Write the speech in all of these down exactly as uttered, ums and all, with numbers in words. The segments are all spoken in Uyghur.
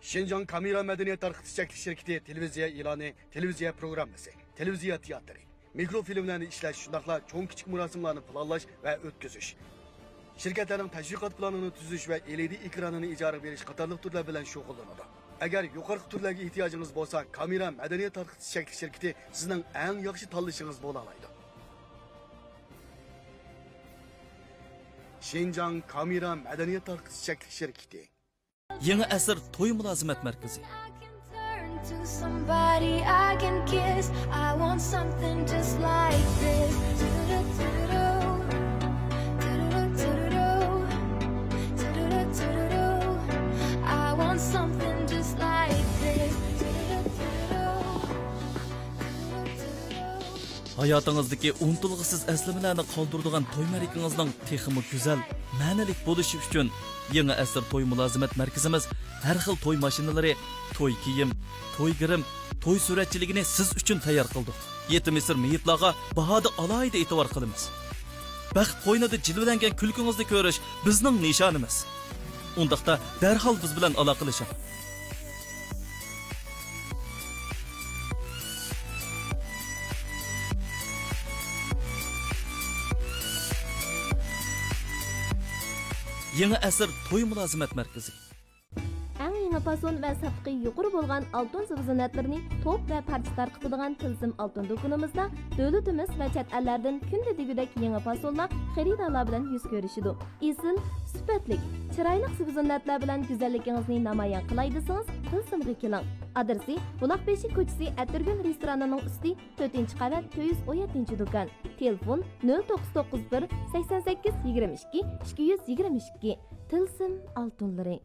شىنجاڭ كامېرا مەدەنىيەت تارقىتىش چەكلىك شىركىتى تېلېۋىزىيە ئېلانى، تېلېۋىزىيە پروگراممىسى، تېلېۋىزىيە تىياتىرى، مىكروفىلىملەرنى ئىشلەش، شۇنداقلا چوڭ كىچىك مۇراسىملارنى پىلانلاش ۋە ئۆتكۈزۈش. شىركەتلەرنىڭ تەشۋىقات پىلانىنى تۈزۈش ۋە ئېلئىدى ئېكرانىنى ئىجارىگە بېرىش قاتارلىق تۈرلەر بىلەن شۇغۇللىنىدۇ. ئەگەر يۇقىرىقى تۈرلەرگە ئېھتىياجىڭىز بولسا، كامېرا مەدەنىيەت تارقىتىش چەكلىك شىركىتى سىزنىڭ ئەڭ ياخشى تاللىشىڭىز بولالايدۇ. شىنجاڭ كامېرا مەدەنىيەت تارقىتىش چەكلىك شىركىتى. يېڭى ئەسىر توي مۇلازىمەت مەركىزى. I can turn to somebody I can kiss. I want something just like this. I want something just like this. ھاياتىڭىزدىكى ئۇنتۇلغۇسىز ئەسلىمىلەرنى قالدۇرىدىغان توي مەرىكىڭىزنىڭ تېخىمۇ گۈزەل، مەنىلىك بولۇشى ئۈچۈن يېڭى ئەسىر توي مۇلازىمەت مەركىزىمىز ھەر خىل توي ماشىنىلىرى، توي كىيىم، توي گىرىم، توي سۈرەتچىلىكىنى سىز ئۈچۈن تەييار قىلدۇق. يېتىم يېسىر مېيىپلارغا باھادا ئالاھىدە ئېتىبار قىلىمىز. بەخت قوينىدا جىلۋىلەنگەن كۈلكىڭىزنى كۆرۈش بىزنىڭ نىشانىمىز. ئۇنداقتا دەرھال بىز بىلەن ئالاقىلىشىڭ. يېڭى ئەسىر توي مۇلازىمەت مەركىزى. ئەڭ يېڭى پاسون ۋە ساپلىقى يۇقىرى بولغان ئالتۇن زىبۇ زىننەتلىرىنى توپ ۋە پارچە تارقىتىدىغان تىلسىم ئالتۇن دۇكىنىمىزدا دۆلىتىمىز ۋە چەت ئەللەردىن كۈندە دېگۈدەك يېڭى پاسونلار خېرىدارلار بىلەن يۈز كۆرۈشىدۇ. ئېسىل، سۈپەتلىك، چىرايلىق زىبۇ زىننەتلەر بىلەن گۈزەللىكىڭىزنى نامايان قىلاي دېسىڭىز، تىلسىمغا كېلىڭ. ئادرېسى: بۇلاقبېشى كوچىسى، ئەتىرگۈل رېستورانىنىڭ ئۈستى، تۆتىنچى قەۋەت، تۆت يۈز ئون يەتتىنچى دۇكان. تېلېفون: نۆل توققۇز توققۇز بىر، سەكسەن سەككىز، يىگىرمە ئىككى، ئىككى يۈز يىگىرمە ئىككى. تىلسىم ئالتۇنلىرى.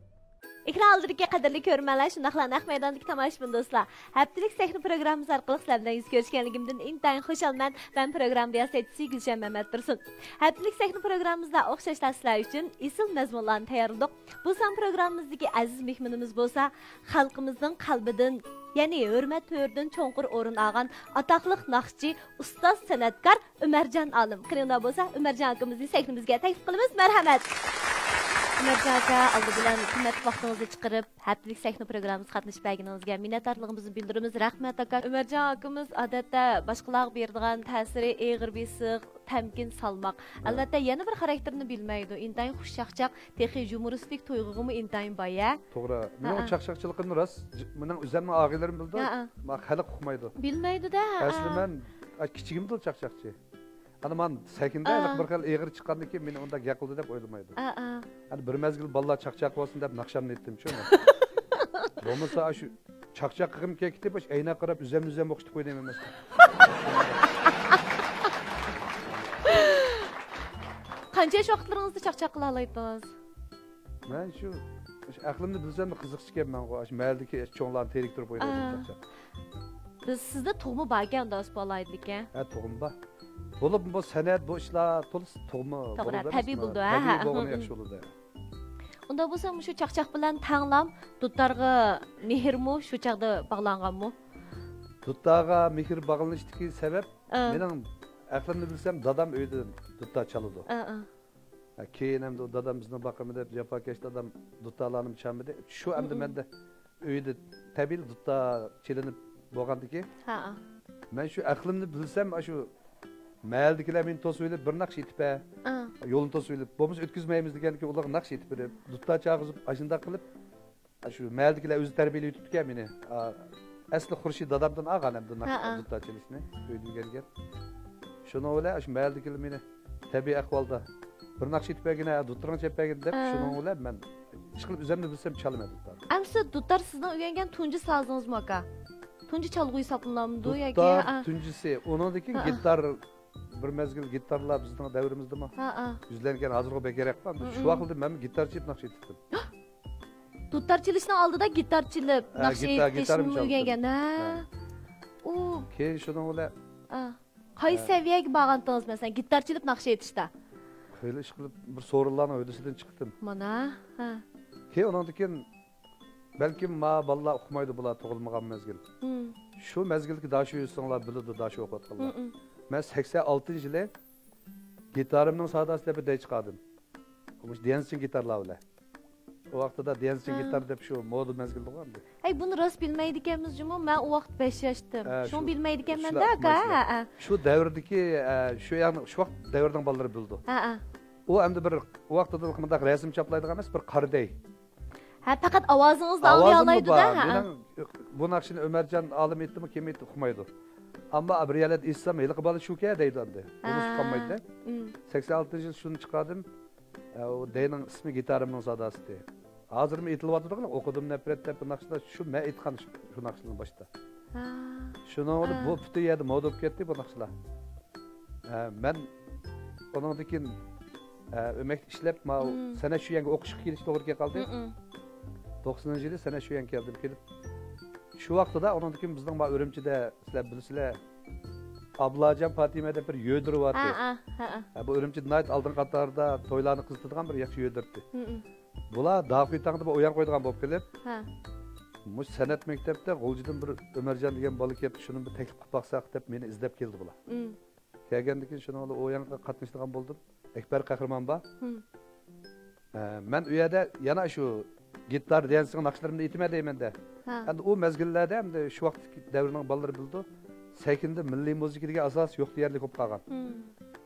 ئېكران ئالدىدىكى قەدىرلىك كۆرۈرمەنلەر، شۇنداقلا نەق مەيداندىكى تاماشىبىن دوستلار، ھەپتىلىك سەھنە پروگراممىمىز ئارقىلىق سىلەر بىلەن يۈز كۆرۈشكەنلىكىمدىن ئىنتايىن خۇشالمەن. مەن پروگرامما رىياسەتچىسى گۈلشەن مەمەتتۇرسۇن. ھەپتىلىك سەھنە پروگراممىمىزدا ئوخشاشلا سىلەر ئۈچۈن ئېسىل مەزمۇنلارنى تەييارلىدۇق. بۇ سان پروگراممىمىزدىكى ئەزىز مېھمىنىمىز بولسا خەلقىمىزنىڭ قەلبىدىن، يەنى ھۆرمەت تۆرىدىن چوڭقۇر ئورۇن ئالغان ئاتاقلىق ناخشىچى، ئۇستاز سەنئەتكار ئۆمەرجان ئالىم. قېنى ئۇنداق بولسا، ئۆمەرجان ئاكىمىزنى سەھنىمىزگە تەكلىپ قىلىمىز. مەرھەمەت. ئۆمەرجان ئاكا، ئالدى بىلەن قىممەتلىك ۋاقتىڭىزنى چىقىرىپ، ھەپتىلىك سەھنە پروگراممىمىزغا قاتنىشىپ بەرگىنىڭىزگە مىننەتدارلىقىمىزنى بىلدۈرىمىز. رەھمەت، ئاكا. ئۆمەرجان ئاكىمىز ئادەتتە باشقىلارغا بېرىدىغان تەسىرى ئېغىر بېسىق، تەمكىن، سالماق. ھە. ئەلۋەتتە، يەنە بىر خاراكتېرىنى بىلمەيدۇ. ئىنتايىن خۇشچاقچاق، تېخى يۇمۇرىستىك تۇيغۇغىمۇ ئىنتايىن باي، ھە؟ توغرا. مېنىڭ ھە، ھە. چاقچاقچىلىقىمنى راست، ج-، مېنىڭ ئۆزۈمنىڭ ئاغىنىلىرىم بىلىدۇ. ھە، ھە. ما خەلق ئۇقمايدۇ. بىلمەيدۇ-دە، ھە، ئەسلى ھە. مەن، ئا، كىچىكىمدىلا چاقچاقچى. ئانا مانا سەھنىدە ھە. ھېلىقى بىر خىل ئېغىر چىققاندىن كېيىن مېنى ئۇنداق گەپ قىلدى دەپ ئويلىمايدۇ. ھە، ھە. ئەنە بىر مەزگىل بالىلار چاقچاق بولسۇن دەپ ناخشامنى ئېيتتىمچۇ. بولمىسا، ئاشۇ چاقچاق قىلغۇم كەتتى، باش ئەينەك قاراپ ئۈزەم-ئۈزەم ئوخشىتىپ قويدۇم ئەمەس. قانچە ياش ۋاقىتلىرىڭىزدا چاقچاق قىلالايتتىڭىز؟ مەن شۇ، شۇ ئەقلىمنى بىلسەم قىزىقچى ئىكەنمەنغۇ، ئاشۇ مەھەللىدىكى چوڭلارنى تېرىكتۈرۈپ ئوينايدۇ ئا. چاقچاق. بىز سىزدە تۇغما باركەن، ئۇنداق بولسا بۇ ئالاھىدىلىككەن. ھە، تۇغما بار. بولۇپمۇ بۇ سەنئەت، بۇ ئىشلار تولىسى تۇغما توغرا، بولىدۇ، تەبىئىي بولىدۇ، ھە، تەبىئىي ھە، بولغىنى ھە، ياخشى بولىدۇ. ئۇنداق بولسا مۇشۇ چاقچاق بىلەن تەڭلا دۇتارغا مېھىرمۇ شۇ چاغدا باغلانغانمۇ؟ دۇتارغا مېھىر باغلىنىشتىكى سەۋەب، ئا. مېنىڭ ئەقلىمنى بىلسەم دادام ئۆيدە دۇتار چالىدۇ. ئا، ئا. ھە، كېيىن ئەمدى ئۇ دادام بىزنى باقىمەن دەپ جاپاكەش دادام دۇتارلارنىمۇ چالمىدى. شۇ ئەمدى مم. مەندە ئۆيدە تەبىئىي دۇتار چېلىنىپ بولغاندىكىن، ھە. مەن شۇ ئەقلىمنى بىلسەم، ئاشۇ مەھەللىدىكىلەر مېنى توسۇۋېلىپ، بىر ناخشا ئېيتىپ بەر. ئا. يولنى توسۇۋېلىپ، بولمىسا ئۆتكۈزمەيمىز دېگەندىكىن، ئۇلارغا ناخشا ئېيتىپ بېرىپ، دۇتار چالغۇزۇپ، ئاشۇنداق قىلىپ، شۇ مەھەللىدىكىلەر ئۆزى تەربىيەلەۋېتىپتىكەن مېنى. ئا، ئەسلى خۇرشىد دادامدىن ئالغان ئەمدى ھە، ھە. دۇتار چېلىشنى، ئۆيدىن كەلگەن. شۇنىڭ بىلەن شۇ مەھەللىدىكىلەر مېنى تەبىئىي ئەھۋالدا بىر ناخشا ئېيتىپ بەرگىنە، دۇتىرىڭ چېلىپ بەرگىن دەپ، ھە. شۇنىڭ بىلەن مەن ئىشقىلىپ ئۆزۈمنى بىلسەم چالىمەن دۇتارنى. ئەمسە دۇتار سىزنىڭ ئۆگەنگەن تۇنجى سازىڭىزمۇ، ئاكا؟ تۇنجى چالغۇ ھېسابلىنامدۇ ياكى؟ دۇتار ھە، ھە. تۇنجىسى، ئۇنىڭدىن كېيىن ھە، ھە. گىتار، بىر مەزگىل گىتارلار بىزنىڭ دەۋرىمىزدىمۇ ھە، ھە. يۈزلەنگەن، ھازىرغۇ بەك يېرەكقان. مم. شۇ ۋاقىتتا مەن گىتار چېلىپ ناخشا ئېيتىپتىم. دۇتار چېلىشنىڭ ئالدىدا گىتار چېلىپ ھە، ناخشا گىتار، ئېيتىشنىمۇ ئۆگەنگەن، ھە؟ ھە. ئۇ كېيىن شۇنىڭ بىلەن ئا، قايسى ھە. سەۋىيەگە بارغانتىڭىز، مەسىلەن، گىتار چېلىپ ناخشا ئېيتىشتا؟ خېلى ئىشقىلىپ بىر سورۇنلارنىڭ ھۆددىسىدىن چىقتىم. مانا، ھە. كېيىن ئۇنىڭدىن كېيىن بەلكىم ما بالىلار ئۇقمايدۇ، بۇلار تۇغۇلمىغان مەزگىل. ھىم. شۇ مەزگىلدىكى داشۇ سىڭلار بىلىدۇ، داشۇ ئوقۇۋاتقانلار. ھىم، ھىم. مەن سەكسەن ئالتىنچى يىلى گىتارىمنىڭ ساداسىدا بىر دەي چىقاردىم. مۇشۇ دېنسىڭ گىتارلار بىلەن. ئۇ ۋاقتىدا ديەنسىڭ ھە. گىتار دەپ شۇ مودا مەزگىلىدىغۇ ئەمدى. ھەي، بۇنى راست بىلمەيدىكەنمىز جۇمۇ، مەن ئۇ ۋاقىت بەش ياشتىم. ھە، شۇڭا شۇ- بىلمەيدىكەنمەن شۇلار دە، ئاكا. ئۇقمايسىلەر. ھە، ھە. شۇ دەۋردىكى ئە، شۇ يەرنىڭ شۇ ۋاقىت دەۋرنىڭ بالىلىرى بىلىدۇ. ھە، ھە. ئۇ ئەمدى بىر ئۇ ۋاقتىدا مۇنداق رەسىم چاپلايدىغان ئەمەس، بىر قارىدەي. ھە، پەقەت ئاۋازىڭىزلا ئاۋازىممۇ ئاڭلىيالايدۇ دە. بار. ھە، ھە. مېنىڭ بۇ ناخشىنى ئۆمەرجان ئالىم ئېيتتىمۇ، كىم ئېيتتى ئۇقمايدۇ. ئەمما بىر يەرلەردە ئېيتسام، ھېلىقى بالا شۇكەن دەيدۇ ئەمدى. بۇنىسى ھە. قالمايدۇ. ئىم. سەكسەن ئالتىنچى يىل شۇنى چىقاردىم. ئە، ئۇ دەينىڭ ئىسمى گىتارىمنىڭ ساداسىدى. ھازىرمۇ ئېيتىلىۋاتىدۇ، ئوقۇدۇم نەپرەت دەپ بۇ ناخشىلار. شۇ مەن ئېيتقان شۇ، شۇ ناخشىلارنى باشتا. شۇنىڭ بىلەن ھە. بۇ پۈتۈن يەردە مودا بولۇپ كەتتى بۇ ناخشىلار. ئە، مەن ئۇنىڭدىن كېيىن ئە، ئۆمەكتە ئىشلەپ، ماۋۇ مم. سەنئەت شۇيەنگە ئوقۇشقا كېلىش توغرا كەلدى. مم. توقسىنىنچى يىلى سەنئەت شۇيەنگە كەلدىم، كېلىپ شۇ ۋاقتىدا ئۇنىڭدىن كېيىن بىزنىڭ ماۋۇ ئۈرۈمچىدە، سىلەر بىلىسىلەر، ئابلاجان پاتىمە دەپ بىر يۆدۈر بارتى. ھە، ھە، ھە. ھە، بۇ ئۈرۈمچىدە ناھايىتى ئالدىنقى قاتاردا تويلارنى قىزىتىدىغان بىر ياخشى يۆدۈرتى. مم. بۇلار داخۇيتاڭدا بىر ئويۇن قويىدىغان بولۇپ قېلىپ، ھە. مۇشۇ سەنئەت مەكتەپتە غۇلجىدىن بىر ئۆمەرجان دېگەن بالا كەپتۇ، شۇنى بىر تەكلىپ قىلىپ باقساق دەپ مېنى ئىزدەپ كەلدى بۇلار. مم. كەلگەندىن كېيىن شۇنىڭ بىلەن ئۇ يەرگە قاتنىشىدىغان بولدۇم. ئەكبەر قەھرىمان بار. مم. ئە، مەن ئۇ يەردە يەنە شۇ گىتار ديەنسىڭ ناخشىلىرىمنى ئېيتىمەن دەيمەن-دە. ھە. ئەمدى ئۇ مەزگىللەردە ئەمدى شۇ ۋاقىتتىكى دەۋرنىڭ بالىلىرى بىلىدۇ. سەھنىدە مىللىي مۇزىكا دېگەن ئاساس يوق دېيەرلىك بولۇپ قالغان. مم.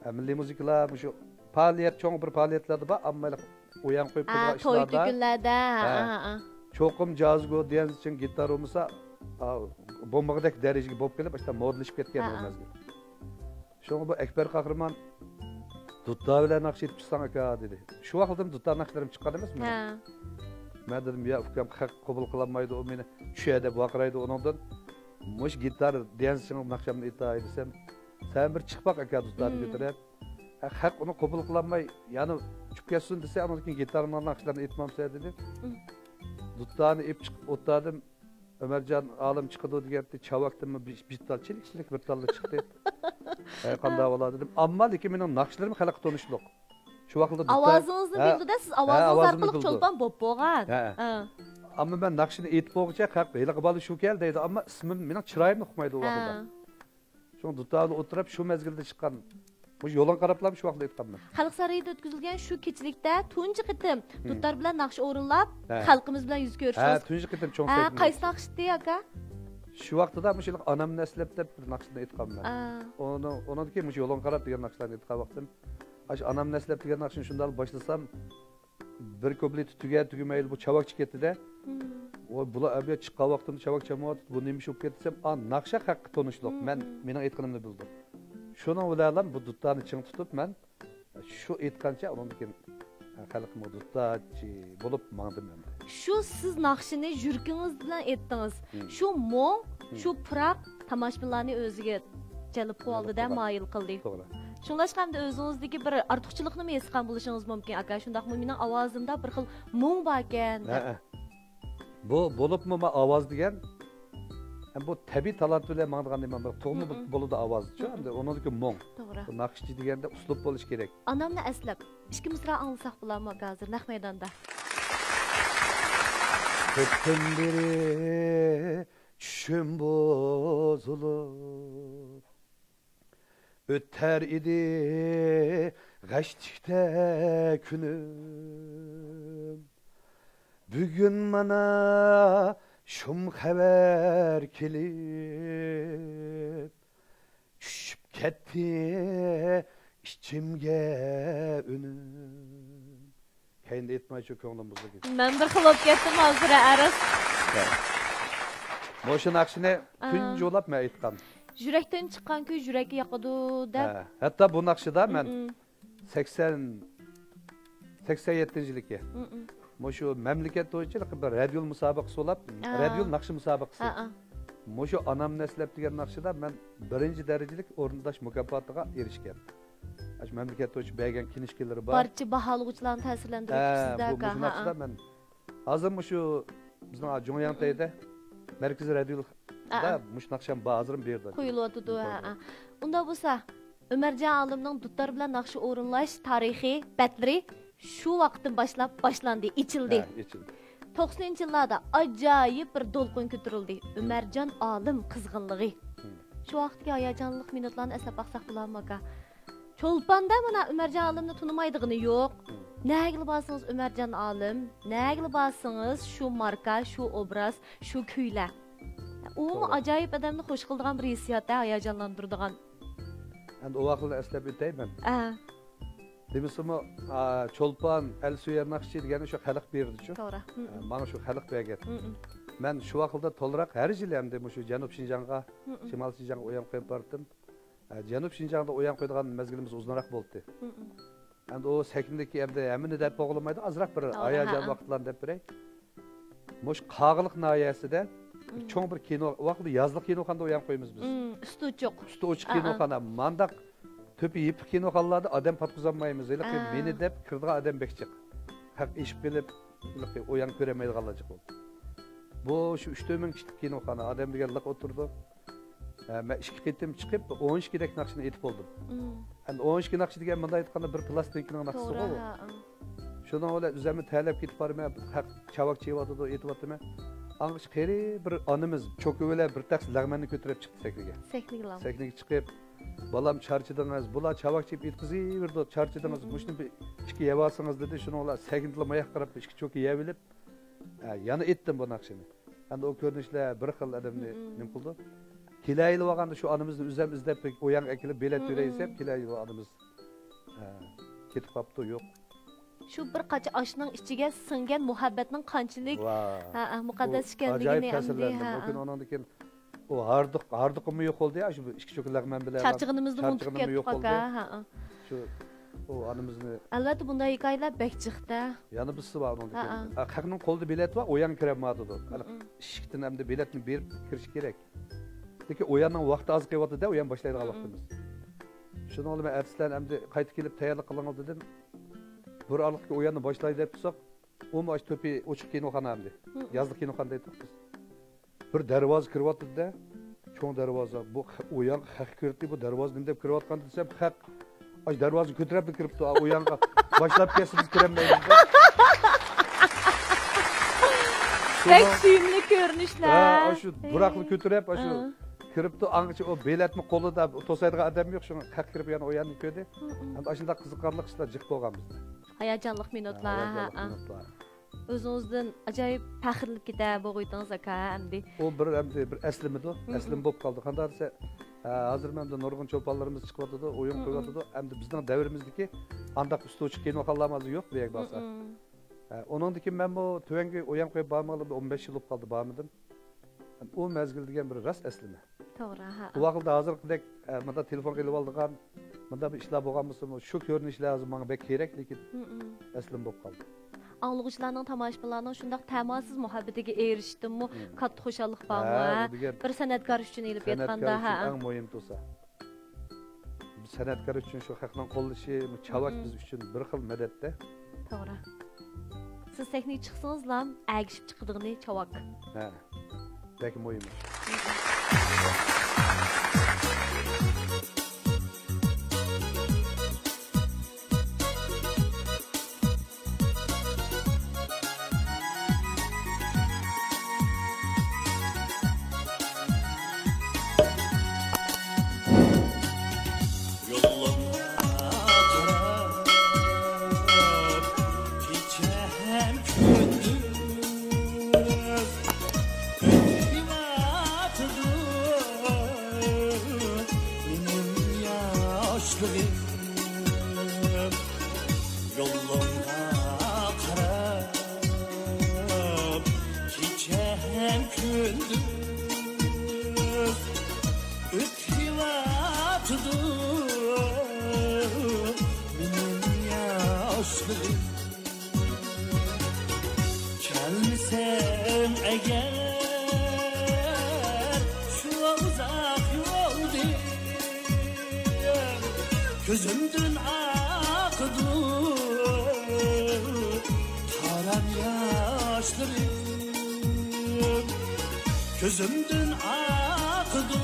ئە، مىللىي مۇزىكىلار مۇشۇ پائالىيەت، چوڭ بىر پائالىيەتلەردە بار، ئامما ئويۇن قويۇپ ئا، تۇرىدىغان توي ئىشلاردا. تۆكۈنلەردە. ھە. ھە، ھە. چوقۇم جازگو ديەنسىڭ گىتار بولمىسا، ئا، بولمىغۇدەك دەرىجىگە بولۇپ قېلىپ، ئاشۇنداق مودىلىشىپ كەتكەن ئۇ ھە. مەزگىل. شۇڭا بۇ ئەكبەر قەھرىمان دۇتار بىلەن ناخشا ئېيتىپ چىقساڭ ئاكا دېدى. شۇ ۋاقىتتىمۇ دۇتار ناخشىلىرىم چىققان ئەمەسمۇ؟ ھە. مەن دېدىم، يا ئۇكام، خەق قوبۇل قىلالمايدۇ، ئۇ مېنى چۈشە دەپ ۋارقىرايدۇ ئۇنىڭدىن. مۇشۇ گىتار ديەنسىڭ ناخشامنى ئېيتاي دېسەم، سەن بىر چىقىپ باق ئاكا دۇتارنى مم. كۆتۈرۈپ. ھە، خەق ئۇنى قوبۇل قىلالماي، يەنە چۈشۈپ كەتسۇن دېسە، ئاندىن كېيىن گىتارنىڭ ناخشىلىرىنى ئېيتمامسەن دېدى. مم. دۇتارنى ئېلىپ چىقىپ ئولتۇردۇم. ئۆمەرجان ئالىم چىقىدۇ دېگەنتى، چاۋاكتىنمۇ بىر، بىر تال چىلىك چىلىك بىر تاللا چىقتى. ھەي، قانداق بولار دېدىم. ئەمما لېكىن مېنىڭ ناخشىلىرىم خەلققە تونۇشلۇق. شۇ ۋاقىتتا دۇتار- ئاۋازىڭىزنى ھە، بىلدىدە، سىز ھە، ئاۋازىڭىز ئاۋازىمنى ئارقىلىق بىلدى. چولپان بوپ بولغان. ھە. ھە. ئەمما مەن ناخشىنى ئېيتىپ بولغۇچە خەق ھېلىقى بالا شۇكەن دەيدۇ، ئەمما ئىسمىم، مېنىڭ چىرايىمنى ئۇقمايدۇ ئۇ ۋاقىتتا. ھە. شۇڭا دۇتاردا ئولتۇرۇپ شۇ مەزگىلدە چىققان. مۇشۇ يولۇڭغا قاراپلام شۇ ۋاقىتتا ئېيتقانمەن. خەلق سارىيىدا ئۆتكۈزۈلگەن شۇ كېچىلىكتە تۇنجى قېتىم مم. دۇتار بىلەن ناخشا ئورۇنلاپ، ھە. خەلقىمىز بىلەن يۈز ھە، كۆرۈشتىڭىز. تۇنجى قېتىم چوڭ ھە، سەھنىدە. قايسى ناخشا ئىدى، ئاكا؟ شۇ ۋاقتىدا مۇشۇ ئانامنى ئەسلەپ دەپ بىر ناخشىنى ئېيتقانمەن. ئا. ئۇنىڭ، ئۇنىڭدىن كېيىن مۇشۇ يولۇڭغا قاراپ دېگەن ناخشىلارنى ئېيتقان ۋاقتىم. ئاشۇ ئانامنى ئەسلەپ دېگەن ناخشىنى شۇنداق باشلىسام، بىر كۇپلېتى تۈگە تۈگىمەيلا بۇ چاۋاك چىقىپ كەتتىدە. مم. ۋاي، بۇلار ئەبىيات چىققان ۋاقتىمدا چاۋاك چالمايۋاتىدۇ، بۇ نېمە ئىش بولۇپ كەتتى دېسەم، ئا، ناخشا خەققە تونۇشلۇق، مم، مەن، مم. مېنىڭ ئېيتقىنىمنى بىلىدۇ. شۇنىڭ بىلەنلا بۇ دۇتارنى چىڭ تۇتۇپ، مەن شۇ ئېيتقانچە ئۇنىڭدىن كېيىن خەلقىمگە دۇتارچى بولۇپ ماڭدىم ئەمدى. شۇ سىز ناخشىنى يۈرىكىڭىز بىلەن ئېيتتىڭىز. مم. شۇ مۇڭ، مم. شۇ پۇراق تاماشىبىنلارنى ئۆزىگە جەلپ قىلىۋالدىدە، قىلغان. مايىل قىلدى. توغرا. شۇڭلاشقا ئەمدى ئۆزىڭىزدىكى بىر ئارتۇقچىلىقنىمۇ ھېس قىلغان بولۇشىڭىز مۇمكىن، ئاكا. شۇنداقمۇ مېنىڭ ئاۋازىمدا بىر خىل مۇڭ باركەن دەپ. ھەئە. بۇ بولۇپمۇ ما ئاۋاز دېگەن، ھەم بۇ تەبىئىي تالانت بىلەن ماڭىدىغان نېمە، بىر تۇغما مم. بولىدۇ ئاۋاز. مم. ئەمدى ئۇنىڭدىكى مۇڭ. توغرا. بۇ ناخشىچى دېگەندە ئۇسلۇب بولۇش كېرەك. ئانامنى ئەسلەپ، ئىككى مىسرا ئاڭلىساق بولارمۇ، ئاكا، ھازىر نەق مەيداندا؟ كۆپتىن بېرى چۈشۈم بۇزۇلۇپ، ئۆتەر ئىدى غەشلىكتە كۈنۈم. بۈگۈن مانا شۇم خەۋەر كېلىپ، چۈشۈپ كەتتى ئىچىمگە ئۈنۈم. كەينىدە ئېيتمايچۇ، كۆڭلۈم بۇزۇلدى. مەن بىر خىل بولۇپ كەتتىم ھازىر، ئەرز. مۇشۇ ناخشىنى ئا. تۇنجى يوللاپ مەن ئېيتقان. يۈرەكتىن چىققان كۈي يۈرەككە ياقىدۇ دەپ. ھە، ھەتتا بۇ ناخشىدا مەن مم. سەكسەن، سەكسەن يەتتىنچى يىلىكى. مم. مۇشۇ مەملىكەت بويىچە بىر رادىيول مۇسابىقىسى بولۇپ، ئا. رادىيول ناخشا مۇسابىقىسى. ئا، ئا. مۇشۇ ئانامنى ئەسلەپ دېگەن ناخشىدا مەن بىرىنچى دەرىجىلىك ئورۇنداش مۇكاپاتىغا ئېرىشكەن. ئاشۇ مەملىكەت بويىچە بەرگەن كىنىشكىلىرى بار. بارچە باھالىغۇچىلارنى تەسىرلەندۈرۈپسىز ھە، دە، بۇ ئاكا. مۇشۇ ھە، ناخشىدا ھە. مەن ھازىر مۇشۇ بىزنىڭ جۇڭياڭتەيدە مەركىزىي رادىيودا ئا، ئا. مۇشۇ ناخشام بار، ھازىرمۇ بۇ يەردە. قويۇلۇۋاتىدۇ، ھە، قويۇلۇۋاتىدۇ. ھە. ئۇنداق بولسا، ئۆمەرجان ئالىمنىڭ دۇتار بىلەن ناخشا ئورۇنلاش تارىخىي بەتلىرى شۇ ۋاقىتتىن باشلاپ باشلاندى، ئېچىلدى. ھە، ئېچىلدى. توقسىنىنچى يىللاردا ئاجايىپ بىر دولقۇن كۆتۈرۈلدى. ئۆمەرجان ئالىم قىزغىنلىقى. ھىم. شۇ ۋاقىتتىكى ھاياجانلىق مىنۇتلارنى ئەسلەپ باقساق بولارمۇ، ئاكا؟ چولپاندا مانا ئۆمەرجان ئالىمنى تونۇمايدىغىنى يوق. مم. نەگىلا بارسىڭىز ئۆمەرجان ئالىم، نەگىلا بارسىڭىز شۇ ماركا، شۇ ئوبراز، شۇ كۈيلەر. ئۇمۇ توغرا. ئاجايىپ ئادەمنى خوش قىلىدىغان بىر ھېسسىيات، ھاياجانلاندۇرىدىغان. ئەمدى ئۇ ۋاقىتلارنى ئەسلەپ ئۆتەي مەن. ئە. دېمىسىمۇ، ئا، چولپان، ئەلسۆيەر ناخشىچى دېگەننى شۇ خەلق بېرىدىچۇ. توغرا. ئە، ماڭا شۇ خەلق بەرگەن. مەن شۇ ۋاقىتلاردا تولىراق ھەر يىلى ئەمدى مۇشۇ جەنۇب شىنجاڭغا، شىمال شىنجاڭغا ئويۇن قويۇپ باراتتىم. ئە، جەنۇب شىنجاڭدا ئويۇن قويىدىغان مەزگىلىمىز ئۇزۇنراق بولدى. ئەمدى ئۇ سەھنىدىكى ئەمدى ھەممىنى دەپ بولغىلىمايدۇ، ئازراق بىر توغرا، ھاياجان ھە. ۋاقىتلارنى دەپ بېرەي. مۇشۇ قاغىلىق ناھىيەسىدە بىر چوڭ بىر كىنو، ۋاقىتتا يازلىق كىنوخانىدا ئويۇن قويىمىز بىز. ئۈستى ئوچۇق. ئۈستى ئوچۇق كىنوخانا. مانداق تۆپە يېپىق كىنوخانىلاردا ئادەم پاتقۇزالمايمىز. ھېلىقى مېنى دەپ كىرىدىغان ئادەم بەك جىق. خەق ئېشىپ كېلىپ، ھېلىقى ئويۇن كۆرەلمەيدىغانلار جىق بولدى. بۇ شۇ ئۈچ تۆت مىڭ كىشىلىك كىنوخانا، ئادەم دېگەن لىق ئولتۇرىدۇ. ھە، مەن ئىككى قېتىم چىقىپ، ئون ئىككىدەك ناخشىنى ئېيتىپ بولدۇم. ئەمدى ئون ئىككى ناخشا دېگەن مۇنداق ئېيتقاندا بىر پىلاستىنكىنىڭ ناخشىسىغۇ بۇ. شۇنىڭ بىلەن ئۆزۈممۇ تەرلەپ كېتىپ بارىمەن، خەق چاۋاك چېيىۋاتىدۇ، ئېيتىۋاتىمەن. ئاڭغىچە قېرى بىر ئانىمىز چوكا بىلەن بىر تەخسە لەغمەننى كۆتۈرۈپ چىقتى سەھنىگە. سەھنىگە چىقىپ، بالام چارچىدىڭىز، بۇلار چاۋاك چېيىپ ئېيتقۇزۇۋېرىدۇ، چارچىدىڭىز، مۇشۇنى بىر ئىككى يەۋالسىڭىز دېدى. شۇنىڭ بىلەن سەھنىدىلا ماياققا قاراپ ئىككى چوكا يەۋېلىپ، ھە، يەنە ئېيتتىم بۇ ناخشىنى. ئەمدى ئۇ كۆرۈنۈشلەر بىر خىل ئادەمنى نېمە قىلىدۇ. كېلەيلى بارغاندا شۇ ئانىمىزنى ئۆزەم ئىزدەپ ئويۇن ئەكېلىپ بېلەت بېرەي دېسەم، كېلەيلى ئانىمىز، ھە، كېتىپ قاپتۇ، يوق. شۇ بىر قاچا ئاشنىڭ ئىچىگە سىڭگەن مۇھەببەتنىڭ قانچىلىك، ۋا. ھە، ھە، مۇقەددەس ئىكەنلىكىنى ئەمدى، ھە. لېكىن ئۇنىڭدىن كېيىن ئۇ ھاردۇق، ھاردۇقىمۇ يوق بولدى يا، شۇ ئىككى چوكا لەغمەن بىلەن. چارچىغىنىمىزنى ئۇنتۇپ كەتتۇق ئاكا، ھە. شۇ، ئۇ ئانىمىزنى. ئەلۋەتتە، بۇنداق ھېكايىلەر بەك جىقتە. يەنە بىرسى بار ئۇنىڭدىن كېيىن. ھە، خەقنىڭ قولىدا بېلەت بار، ئويۇنغا كىرەلمەيدۇ. ئىشىكتىن ئەمدى بېلەتنى بېرىپ كىرىش كېرەك. لېكىن ئويۇننىڭ ۋاقتى ئاز قېلىۋاتىدۇ-دە، ئويۇن باشلايدىغان ۋاقتىمىز. شۇنىڭ بىلەن مەن ئەتىسىلەرنى ئەمدى قايتا كېلىپ تەييارلىق قىلىڭلار دېدىم. بىر ئارىلىقتا ئويۇننى باشلاي دەپ تۇرساق، ئۇمۇ ئاشۇ تۆپى ئوچۇق كىنوخانا ئەمدى. يازلىق كىنوخانا دەيتتۇق بىز. بىر دەرۋازا كىرىۋاتىدۇ-دە. چوڭ دەرۋازا. بۇ خە-، ئۇ يانغا خەق كىرىپتۇ، بۇ دەرۋازا نېمە دەپ كىرىۋاتقان دېسەم، خەق ئاش دەرۋازىنى كۆتۈرۈپلا كىرىپتۇ. ئۇ يانغا باشلاپ كەتسە بىز كىرەلمەيمىز. بەك سۆيۈملۈك كۆرۈنۈشلەر. ھە، ئاشۇ بۇراقنى كۆتۈرۈپ، ئاشۇ كىرىپتۇ. ئاڭغىچە ئۇ بېلەتنى قولىدا توسايدىغان ئادەم يوق. شۇڭا خەق كىرىپ يەنە ئۇ يەرنى كۆردى. ھەم ئاشۇنداق قىزىقارلىق ئىشلار جىق بولغان بىزدە. ھاياجانلىق مىنۇتلار. ھاياجانلىق مىنۇتلار. ئۆزىڭىزدىن ئاجايىپ پەخىرلىنىپ كېتە بولغىيتىڭىز ئاكا ئەمدى. ئۇ بىر، ئەمدى بىر ئەسلىمىدۇ، ئەسلىمە بولۇپ قالدى. قانداق دېسە، ھە، ھازىر مەندە نۇرغۇن چولپانلىرىمىز چىقىۋاتىدۇ، ئويۇن قويۇۋاتىدۇ. ئەمدى بىزنىڭ دەۋرىمىزدىكى ئانداق ئۈستى ئوچۇق كىنوخانىلار ھازىر يوق بۇ يەرگە بارسا. ھە، ئۇنىڭدىن كېيىن مەنمۇ تۆۋەنگە ئويۇن قويۇپ بارمىغىلى ئون بەش يىل بولۇپ قالدى، بارمىدىم. ئۇ مەزگىل دېگەن بىر راست ئەسلىمە. توغرا، ھە. ئۇ ۋاقىتتا ھازىرقىدەك، ئە، مۇنداق تېلېفون قىلىۋالىدىغان، مۇنداق بىر ئىشلار بولغان بولسىمۇ، شۇ كۆرۈنۈشلەر ھازىر ماڭا بەك كېرەك، لېكىن ئەسلىمە بولۇپ قالدى. ئاڭلىغۇچىلارنىڭ، تاماشىبىنلارنىڭ شۇنداق تەماسىز مۇھەببىتىگە ئېرىشىشتىنمۇ كاتتا خۇشاللىق بارمۇ، ھە، ھە؟ ئۇ دېگەن بىر سەنئەتكار ئۈچۈن ئېلىپ ئېيتقاندا، ھە. سەنئەتكار ئۈچۈن ئەڭ مۇھىم تۇرسا. بىز سەنئەتكار ئۈچۈن شۇ خەقنىڭ قوللىشى، بۇ چاۋاك بىز ئۈچۈن بىر خىل مەدەتتە. توغرا. سىز سەھنىگە چىقسىڭىزلا، ئەگىشىپ چىقىدىغىنى چاۋاك. ھە. بەك مۇھىم. يولۇڭغا قاراپ كېچە ھەم كۈندۈز ئۆتۈۋاتىدۇ مېنىڭ ياشلىرىم. يولۇڭغا قاراپ كېچە ھەم كۈندۈز ئۆتۈۋاتىدۇ مېنىڭ ياشلىرىم. كەلمىسەم ئەگەر شۇ ئۇزاق يولدىن، كۆزۈمدىن ئاقىدۇ تارام ياشلىرىم. كۆزۈمدىن ئاقىدۇ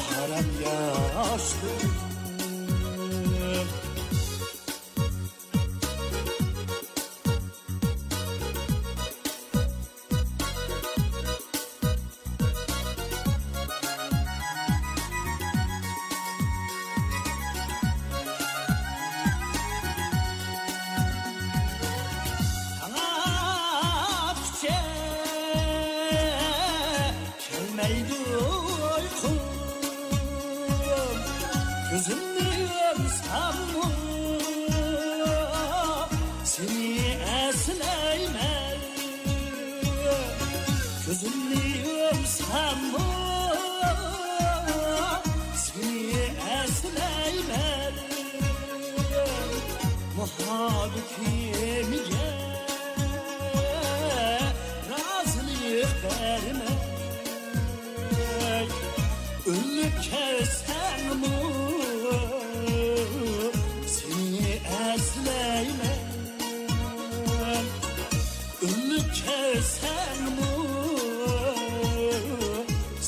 تارام ياشلىرىم. كۆزۈمنى يۇمساممۇ سېنى ئەسلەيمەن. مۇھەببىتىمگە رازىلىق بەرمەي، ئۆلۈپ كەتسەممۇ سېنى ئەسلەيمەن. ئۆلۈپ كەتسەممۇ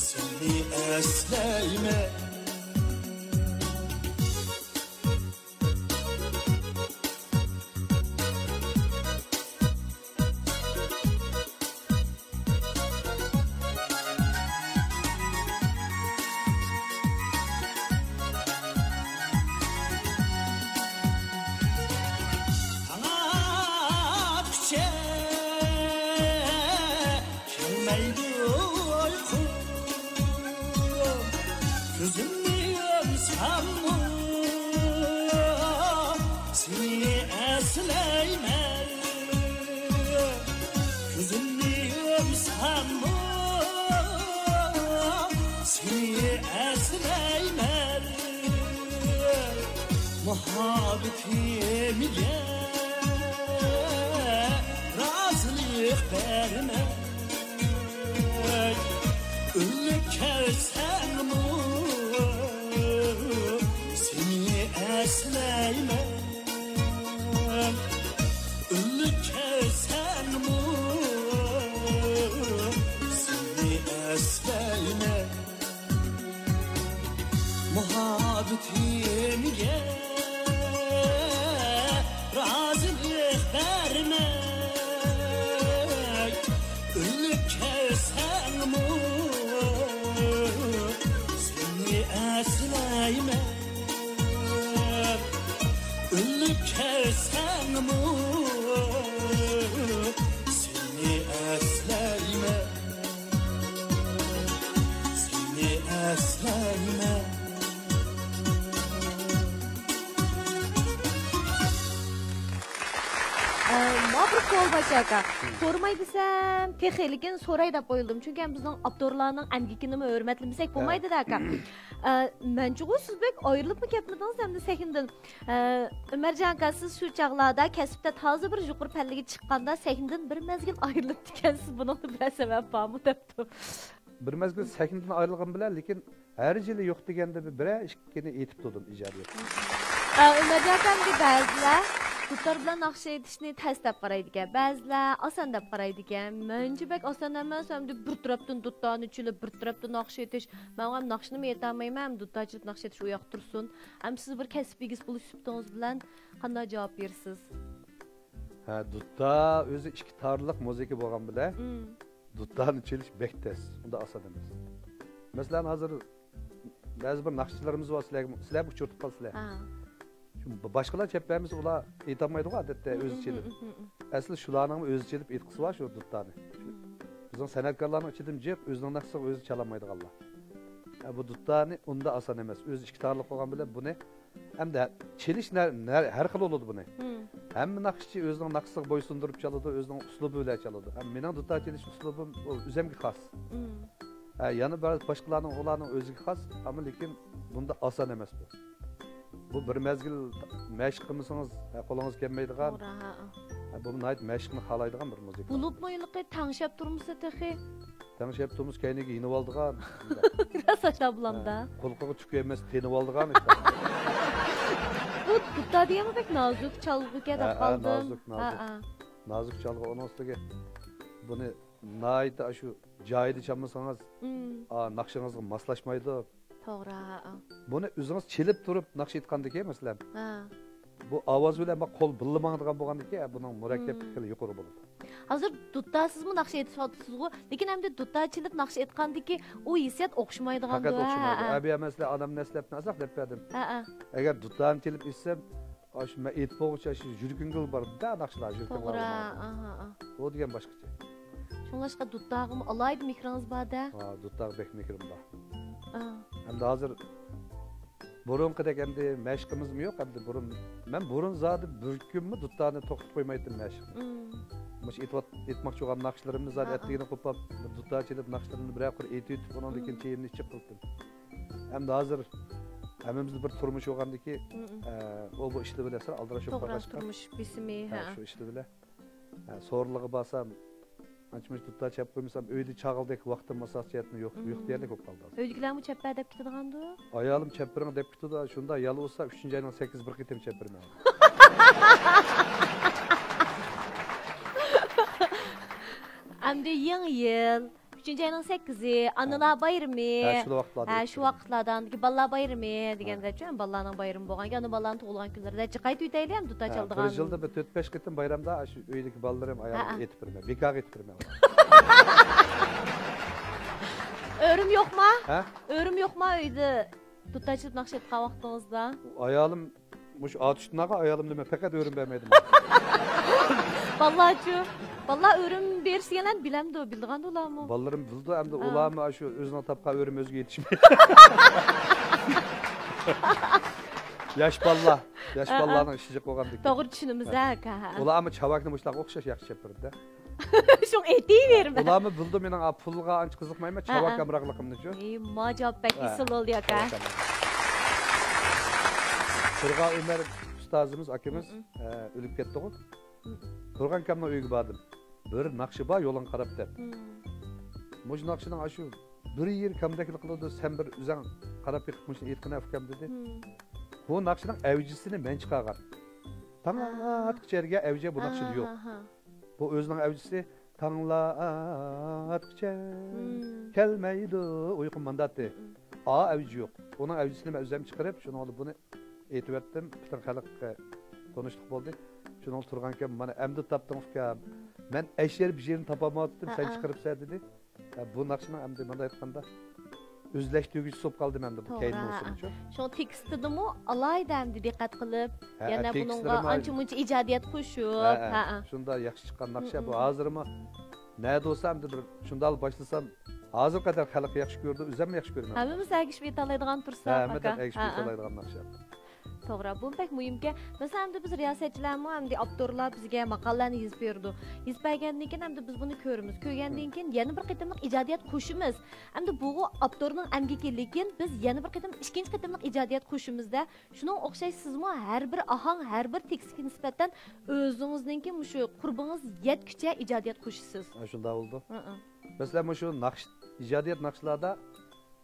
سېنى ئەسلەيمەن. ساڭا كۈچەپ كەلمەيدۇ ئۇيقۇم، كۆزۈمنى يۇمساممۇ سېنى ئەسلەيمەن. كۆزۈمنى يۇمساممۇ سېنى ئەسلەيمەن. مۇھەببىتىمگە رازىلىق بەرمەي، ئۆلۈپ كەتسەممۇ سېنى ئەسلەيمەن. ئۆلۈپ كەتسەممۇ سېنى ئەسلەيمەن. مۇھەببىتىمگە رازىلىق بەرمەي، ئۆلۈپ كەتسەممۇ سېنى ئەسلەيمەن. ئۆلۈپ كەتسەممۇ سېنى ئەسلەيمەن. سېنى ئەسلەيمەن. ئە، ماڭا بىر سوئال بار ئاكا. سورىماي دېسەم تېخى، لېكىن سوراي دەپ ئويلىدىم. چۈنكى ھەم بىزنىڭ ئاپتورلارنىڭ ئەمگىكىنىمۇ ھۆرمەتلىمىسەك بولمايدۇ-دە، ئاكا. ئە، مەنچىغۇ سىز بەك ئايرىلىپمۇ كەتمىدىڭىز ئەمدى سەھنىدىن؟ ئە، ئۆمەرجان ئاكا، سىز شۇ چاغلاردا كەسىپتە تازا بىر يۇقىرى پەللىگە چىققاندا سەھنىدىن بىر مەزگىل ئايرىلىپ ئىكەنسىز، بۇنىڭدا بىرەر سەۋەب بارمۇ دەپتۇ. بىر مەزگىل سەھنىدىن ئايرىلغان بىلەن، لېكىن ھەر يىلى يوق دېگەندە بىر، بىرەر ئىككىنى ئېيتىپ تۇردۇم ئىجادىيەت. ئە، ئۆمەرجان ئاكا، ئەمدى بەزىلەر دۇتار بىلەن ناخشا ئېيتىشنى تەس دەپ قارايدىكەن، بەزىلەر ئاسان دەپ قارايدىكەن. مەنچە بەك ئاسان ئەمەس، ئەمدى بىر تەرەپتىن دۇتارنى چېلىپ، بىر تەرەپتىن ناخشا ئېيتىش. مەن ھەم ناخشىنىمۇ ئېيتالمايمەن، ھەم دۇتار چېلىپ ناخشا ئېيتىش ئۇ ياقتا تۇرسۇن. ئەمما سىز بىر كەسىپ ئىگىسى بولۇش سۈپىتىڭىز بىلەن قانداق جاۋاب بېرىسىز؟ ھە، دۇتا ئۆزى ئىككى تارلىق مۇزىكا بولغان بىلەن، مم، دۇتانى چېلىش بەك تەس، ئۇنداق ئاسان ئەمەس. مەسىلەن، ھازىر بەزى بىر ناخشىچىلىرىمىز بار، سىلەرگە، سىلەرمۇ ئۇچرىتىپ قالدى سىلەر. ھە. شۇ باشقىلار چېلىپ بەرمىسە، ئۇلار ئېيتالمايدىغۇ ئادەتتە، مم، ئۆزى چېلىپ. مم، مم، مم. ئەسلى شۇلارنىڭمۇ ئۆزى چېلىپ ئېيتقۇسى بار شۇ دۇتانى. مم. بىزنىڭ سەنئەتكارلارنىڭ ئىچىدىمۇ جىق ئۆزىنىڭ ناخشىسىغا ئۆزى چالالمايدىغانلار. ھە، بۇ دۇتانى ئۇنداق ئاسان ئەمەس. ئۆزى ئىككى تارلىق بولغان بىلەن بۇنى ئەمدى چېلىش نە-، نە-، ھەر خىل بولىدۇ بۇنى. مم. ھەممە ناخشىچى ئۆزىنىڭ ناخشىسىغا بويسۇندۇرۇپ چالىدۇ، ئۆزىنىڭ ئۇسلۇبى بىلەن چالىدۇ. ھەم مېنىڭ دۇتار چېلىش ئۇسلۇبىم ئۇ ئۆزۈمگە خاس. مم. ھە، يەنە بەزى باشقىلارنىڭ، ئۇلارنىڭ ئۆزىگە خاس، ئەمما لېكىن بۇندا ئاسان ئەمەس بۇ. بۇ بىر مەزگىل مەشىق قىلمىسىڭىز، ھە، قولىڭىز كەلمەيدىغان، توغرا، ھە، ھە. ھە، بۇ ناھايىتى مەشىقنى خالايدىغان بىر مۇزىكا. بولۇپمۇ ھېلىقى تەڭشەپ تۇرمىسا تېخى. تەڭشەپ تۇرمىسا كەينىگە يېنىۋالىدىغان. راست ئاشۇنداق بولامدا. ھە، قۇلىقىغا تۈك كەلمەسە تىنىۋالىدىغان. بۇ دۇتا دېگەنمۇ بەك نازۇك چالغۇكەن دەپ قالدىم. ھە، ھە، نازۇك، نازۇك. ھە، ھە. نازۇك چالغۇ، ئۇنىڭ ئۈستىگە بۇنى ناھايىتى ئاشۇ جايىدا چالمىسىڭىز، مم، ئا، ناخشىڭىزغا ماسلاشمايدۇ. توغرا، ھە. بۇنى ئۆزىڭىز چېلىپ تۇرۇپ ناخشا ئېيتقاندىكىن، مەسىلەن، ھە، بۇ ئاۋاز بىلەن بۇ قول بىللە ماڭىدىغان بولغاندىكىن، بۇنىڭ مۇرەككەپلىكى، مم، خېلى يۇقىرى بولىدۇ. ھازىر دۇتاسىزمۇ ناخشا ئېيتىۋاتىسىزغۇ، لېكىن ئەمدى دۇتا چېلىپ ناخشا ئېيتقاندىكى ئۇ ھېسسىيات ئوخشىمايدىغاندۇ، پەقەت ئوخشىمايدۇ. ھە، ھە. ئەبى مەسىلەن، ئانام نەسلەپنى ئازراق دەپ بەردىم. ھە، ھە. ئەگەر دۇتانى چېلىپ ئېيتسام، ئاشۇ مەن ئېيتىپ بولغۇچە شۇ يۈرىكىڭگىلا بار-دە ناخشىلار، يۈرىكىڭ توغرا، بار. ئاھا، ئاھا. ئۇ دېگەن باشقىچە. شۇڭلاشقا دۇتاغىمۇ ئالاھىدە مېھرىڭىز بار-دە. ھا، دۇتاغا بەك مېھرىم بار. ئا. ئەمدى ھازىر بۇرۇنقىدەك ئەمدى مەشىقىمىزمۇ يوق. ئەمدى بۇرۇن، مەن بۇرۇن زادى بىر كۈنمۇ دۇتانى توختىتىپ قويمايتتىم مەشىقنى. مم. مۇشۇ ئېيتىۋات-، ئېيتماقچى بولغان ناخشىلىرىمنى زادى ھە، ئەتىگىنى قوپاپ، بىر دۇتار چېلىپ، ناخشىلىرىمنى بىرەر قۇر ئېيتىۋېتىپ، ئۇنىڭدىن كېيىن چېيىمنى ئىچىپ قىلدىم. ئەمدى ھازىر ھەممىمىزدە بىر تۇرمۇش بولغاندىكى، ئە، ئۇ بۇ ئىشلار بىلەن سەل ئالدىراش بولۇپ توغرا، قالغاچقا، تۇرمۇش بېسىمى، ھە، ھە، شۇ ئىشلار بىلەن. ھە، سورۇنلارغا بارسام، ئانچە-مۇنچە دۇتار چېلىپ قويمىسام، ئۆيدە چاغلىدەك ۋاقتىم ئاساسىيەتنى يوق، يوق دېيەرلىك بولۇپ قالدى ھازىر. ئۆيدىكىلەرمۇ چېلىپ بەر دەپ كېتىدىغاندۇ؟ ئايالىم چېلىپ بېرىڭ دەپ كېتىدۇ، شۇنداق يالۋۇرسا، ئۈچىنچى ئاينىڭ سەككىزى بىر قېتىم چېلىپ بېرىمەن. ئەمدى يېڭى يىل، ئۈچىنچى ئاينىڭ سەككىزى، ئانىلار بايرىمى. ھە، شۇ ۋاقىتلاردا ھە، شۇ ئۆتكۈزىمىز. ۋاقىتلاردا ئاندىكى بالىلار بايرىمى دېگەندەچۇ، بالىلارنىڭ بايرىمى بولغانكەن، ئانا بالىلارنىڭ تۇغۇلغان كۈنلىرىدە جىقايتىۋېتەيلى ئەمدى دۇتار ھە، چالىدىغان. بىر يىلدا بىر تۆت-بەش قېتىم بايرامدا شۇ ئۆيدىكى بالىلىرىم، ھە، ئايالىمغا ئېيتىپ بېرىمەن. بىكارغا ئېيتىپ بېرىمەن. ئۆرۈم يوقما؟ ھە؟ ئۆرۈم يوقما ئۆيدە؟ دۇتار چېلىپ ناخشا ئېيتقان ۋاقتىڭىزدا؟ ئايالىم مۇشۇ ئاتۇشتىن ئالغان ئايالىمنى مەن پەقەت ئۆرۈم بەرمەيدىمەن. بالىلارچۇ؟ بالىلار ئۆرۈم بېرىش دېگەنلەرنى بىلەمدۇ، بىلىدىغاندۇ ئۇلارمۇ؟ بالىلىرىم بىلىدۇ، ئەمدى ھە. ئۇلارمۇ شۇ ئۆزىنىڭ تاپقان ئۆرۈمى ئۆزىگە يېتىشمەيدۇ. ياش بالىلار، ياش ھە، ھە. بالىلارنىڭ ئىشى جىق بولغاندىكىن. توغرا چۈشىنىمىز ھە. ھە، ئاكا، ھە. ئۇلار ئەمما چاۋاكنى مۇشۇلارغا ئوخشاش ياخشى چېلىپ بېرىدۇ. شۇڭا ئېيتىۋېرىمەن. ئۇلارمۇ بىلىدۇ مېنىڭ پۇلغا ئانچە قىزىقمايمەن، ھە، چاۋاك ھە. ئامراقلىقىمنىچۇ. ئەي، ما جاۋاب بەك ھە. ئېسىل بولدى، ئاكا. چاۋاك ئامراق. تۇرغان ئۆمەر ئۇستازىمىز، ئاكىمىز، مم. ئە، ئۆلۈپ كەتتىغۇ. مم. تۇرغان ئاكامنىڭ ئۆيىگە باردىم. بىر ناخشا بار، يولۇڭغا قاراپ دەپ. مم. مۇشۇ ناخشىنىڭ ئاشۇ بىر يېرى كامدەكلا قىلىدۇ، سەن بىر ئۆزۈڭ قاراپ بېقىپ مۇشۇنى ئېيتقىن ئۇكام دېدى. مم. بۇ ناخشىنىڭ ئەۋجىسىنى مەن چىقارغان. تاڭ ھا. ئاتقۇچە دېگەن ئەۋجى بۇ ناخشىدا ھا، يوق. ھا، ھا. بۇ ئۆزىنىڭ ئەۋجىسى تاڭلار ئاتقۇچە مم. كەلمەيدۇ ئۇيقۇم مانداتى. مم. ئا ئەۋجى يوق. ئۇنىڭ ئەۋجىسىنى مەن ئۆزۈم چىقىرىپ، شۇنىڭ بىلەن بۇنى ئېيتىۋەتتىم. پۈتۈن خەلققە تونۇشلۇق بولدى. شۇنىڭ تۇرغان ئاكام، مانا ئەمدى تاپتىڭ ئۇكام. مەن ئەشەر بىر يېرىنى تاپالمايۋاتتىم، سەن ھە، ھە. چىقىرىپسەن دېدى. ھە، بۇ ناخشىنىڭ ئەمدى مانا ئېيتقاندا ئۆزلەشتۈرگۈچىسى بولۇپ قالدىم ئەمدى بۇ توغرا، كەينى ھە، موسۇمىچۇ. ھە. شۇڭا تېكىستىدىمۇ ئالاھىدە ئەمدى دىققەت قىلىپ، ھە، يەنە ھە، بۇنىڭغا تېكىستلىرىمۇ ئانچە مۇنچە ئىجادىيەت قوشۇپ، ھە، ھە. ھە، ھە. شۇنداق ياخشى چىققان ناخشا. مم، بۇ مم. ھازىرمۇ نەدە بولسا ئەمدى بىر شۇنداق باشلىسام، ھازىرغا قەدەر خەلق ياخشى كۆرىدۇ، ئۆزۈممۇ ياخشى كۆرىمەن. ھەممىمىز ئەگىشىپ يېتەلەيدىغان تۇرسا، ھە، ھەممە ئاكا. ئەگىشىپ ھە، ھە. يېتەلەيدىغان ناخشا. توغرا، بۇ بەك مۇھىمكەن. مەسىلەن، ئەمدى بىز رىياسەتچىلەرمۇ ئەمدى ئاپتورلار بىزگە ماقالىلەرنى يېزىپ بېرىدۇ. يېزىپ بەرگەندىن كېيىن ئەمدى بىز بۇنى كۆرىمىز. كۆرگەندىن مم. كېيىن يەنە بىر قېتىملىق ئىجادىيەت قوشىمىز. ئەمدى بۇغۇ ئاپتورنىڭ ئەمگىكى، لېكىن بىز يەنە بىر قېتىم ئىككىنچى قېتىملىق ئىجادىيەت قوشىمىزدە. شۇنىڭغا ئوخشاش سىزمۇ ھەر بىر ئاھاڭ، ھەر بىر تېكىستكە نىسبەتەن ئۆزىڭىزنىڭكى مۇشۇ قۇربىڭىز يەتكۈچە ئىجادىيەت قوشىسىز. ھە، شۇنداق بولىدۇ. ھە، ھە. مەسىلەن، مۇشۇ ناخشا، ئىجادىيەت ناخشىلاردا،